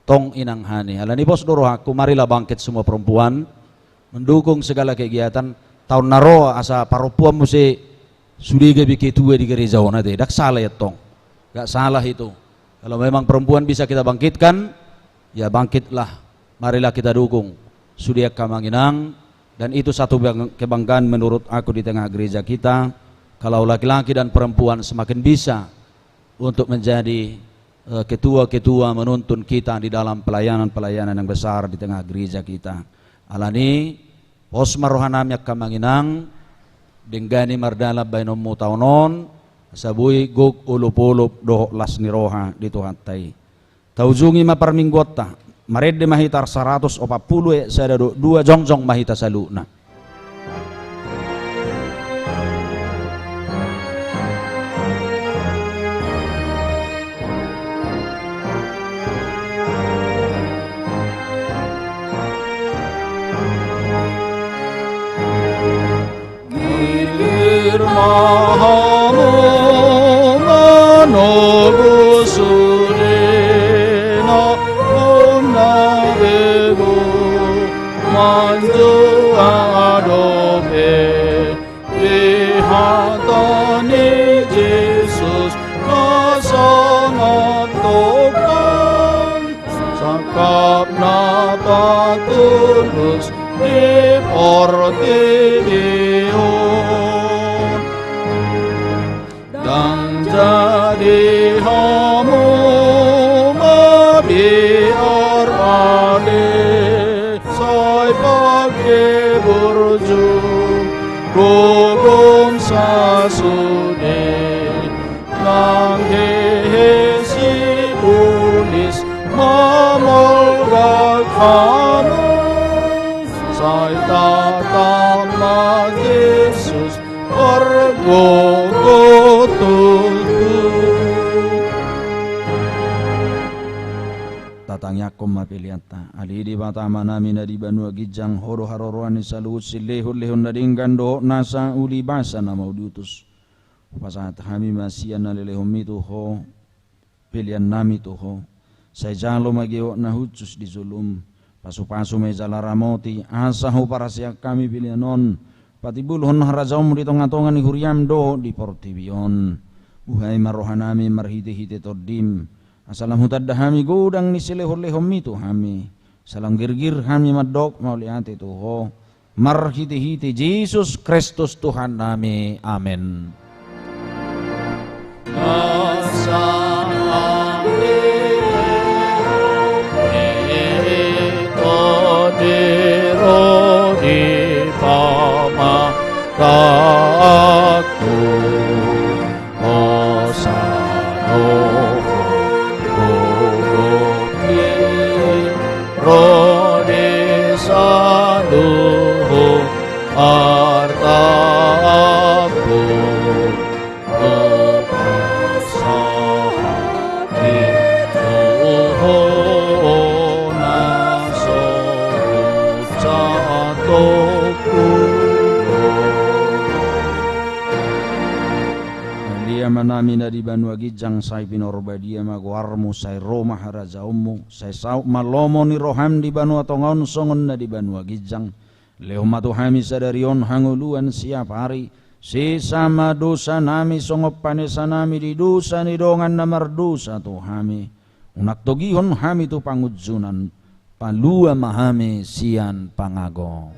Tong inang hani. Alani i pos do rohangku, marilah bangkit semua perempuan mendukung segala kegiatan. Taon na ro asa parompuan muse sude gabe ketua di gereja on ate. Ndang salah i tong. Nggak salah itu. Kalau memang perempuan bisa kita bangkitkan, ya bangkitlah. Marilah kita dukung sude angka amang inang. Dan itu satu bang-, kebanggaan menurut aku di tengah gereja kita. Kalau laki-laki dan perempuan semakin bisa untuk menjadi, eh, ketua-ketua menuntun kita di dalam pelayanan-pelayanan yang besar di tengah gereja kita. Alani i, pos ma rohanami angka amang inang, denggan i mardalan bahenonmu taon on, asa boi gok olopolop dohot las ni roha di Tuhanta i. Taujungi ma parmingguonta, marende ma hita saratus opat pulu ayat sada dohot dua, jongjong ma hita saluhutna. Girgir ma hamu manogu sude na umna begu manjua dope di hata ni Jesus na songon topang sangkap na patulus di portibi on. Ndang jadi hamu mabiar ale, sai pangke burju gogo sasude. Nang hehe sibolis mamolgak hamu, sai tatap ma Jesus pargogo tutu. Tatangiangkon ma peleanta. Ale Debata Amanami na di banua ginjang, Ho do haroroan ni saluhut silehon-lehon na denggan dohot nasa uli basa na mau diutus. Hupasahat hami ma sian na nilehonmi tu Ho peleannami tu Ho. Sai jalo ma gewok na hushus di jolom. Pasu-pasu ma i jala ramoti, asa huparhaseang hami pelean on patimbulhon harajaonmu di tongatonga ni huriam dohot di portibi on. Buhai ma rohanami marhitehite Tondim, asa lam hutanda hami godang ni silehonlehonmi tu hami, asa lam girgir hami mandok mauliate tu Ho, marhitehite Jesus Kristus Tuhannami. Amen. Ale Amanami na di banua ginjang, sai pinarbadia ma goarmu, sai ro ma harajaonmu, sai saut ma lomo ni roham di banua tonga on songon na di banua ginjang. Lehon ma tu hami sadari on hangoluan siapari. Sesa ma dosanami songon panesanami di dosa ni dongan na mardosa tu hami. Unang togihon hami tu pangunjunan, palua ma hami sian pangago.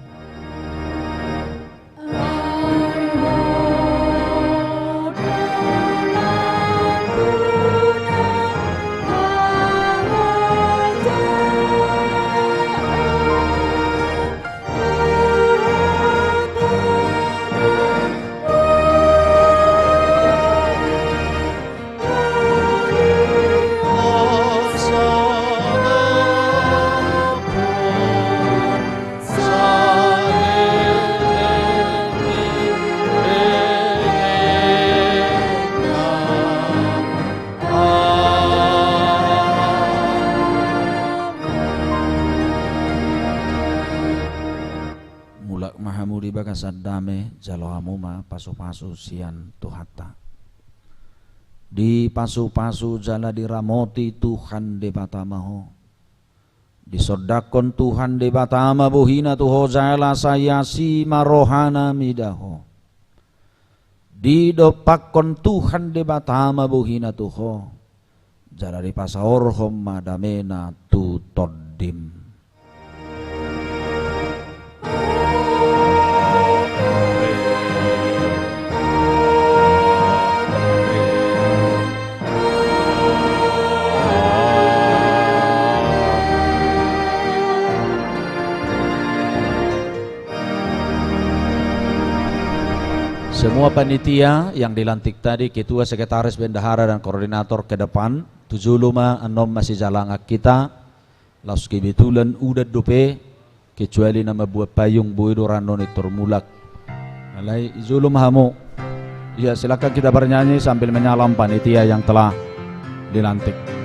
Mulak ma hamu di bagasan dame, jalo hamu ma pasupasu sian Tuhanta. Dipasupasu jala diramoti Tuhan Debata ma ho. Disondangkon Tuhan Debata ma bohina tu ho jala sai asi ma rohana mida ho. Didompakkon Tuhan Debata ma bohina tu ho, jala dipasaorhon ma damena tu tondim. Semua panitia yang dilantik tadi, ketua, sekretaris, bendahara, dan koordinator ke depan, tu jolo ma, annon masijalangan hita, laos kebetulan udan dope, kecuali na mambuat payung, boi do ra annon i torus mulak. Alai, i jolo ma hamu. Iya, silakan kita bernyanyi sambil menyalam panitia yang telah dilantik.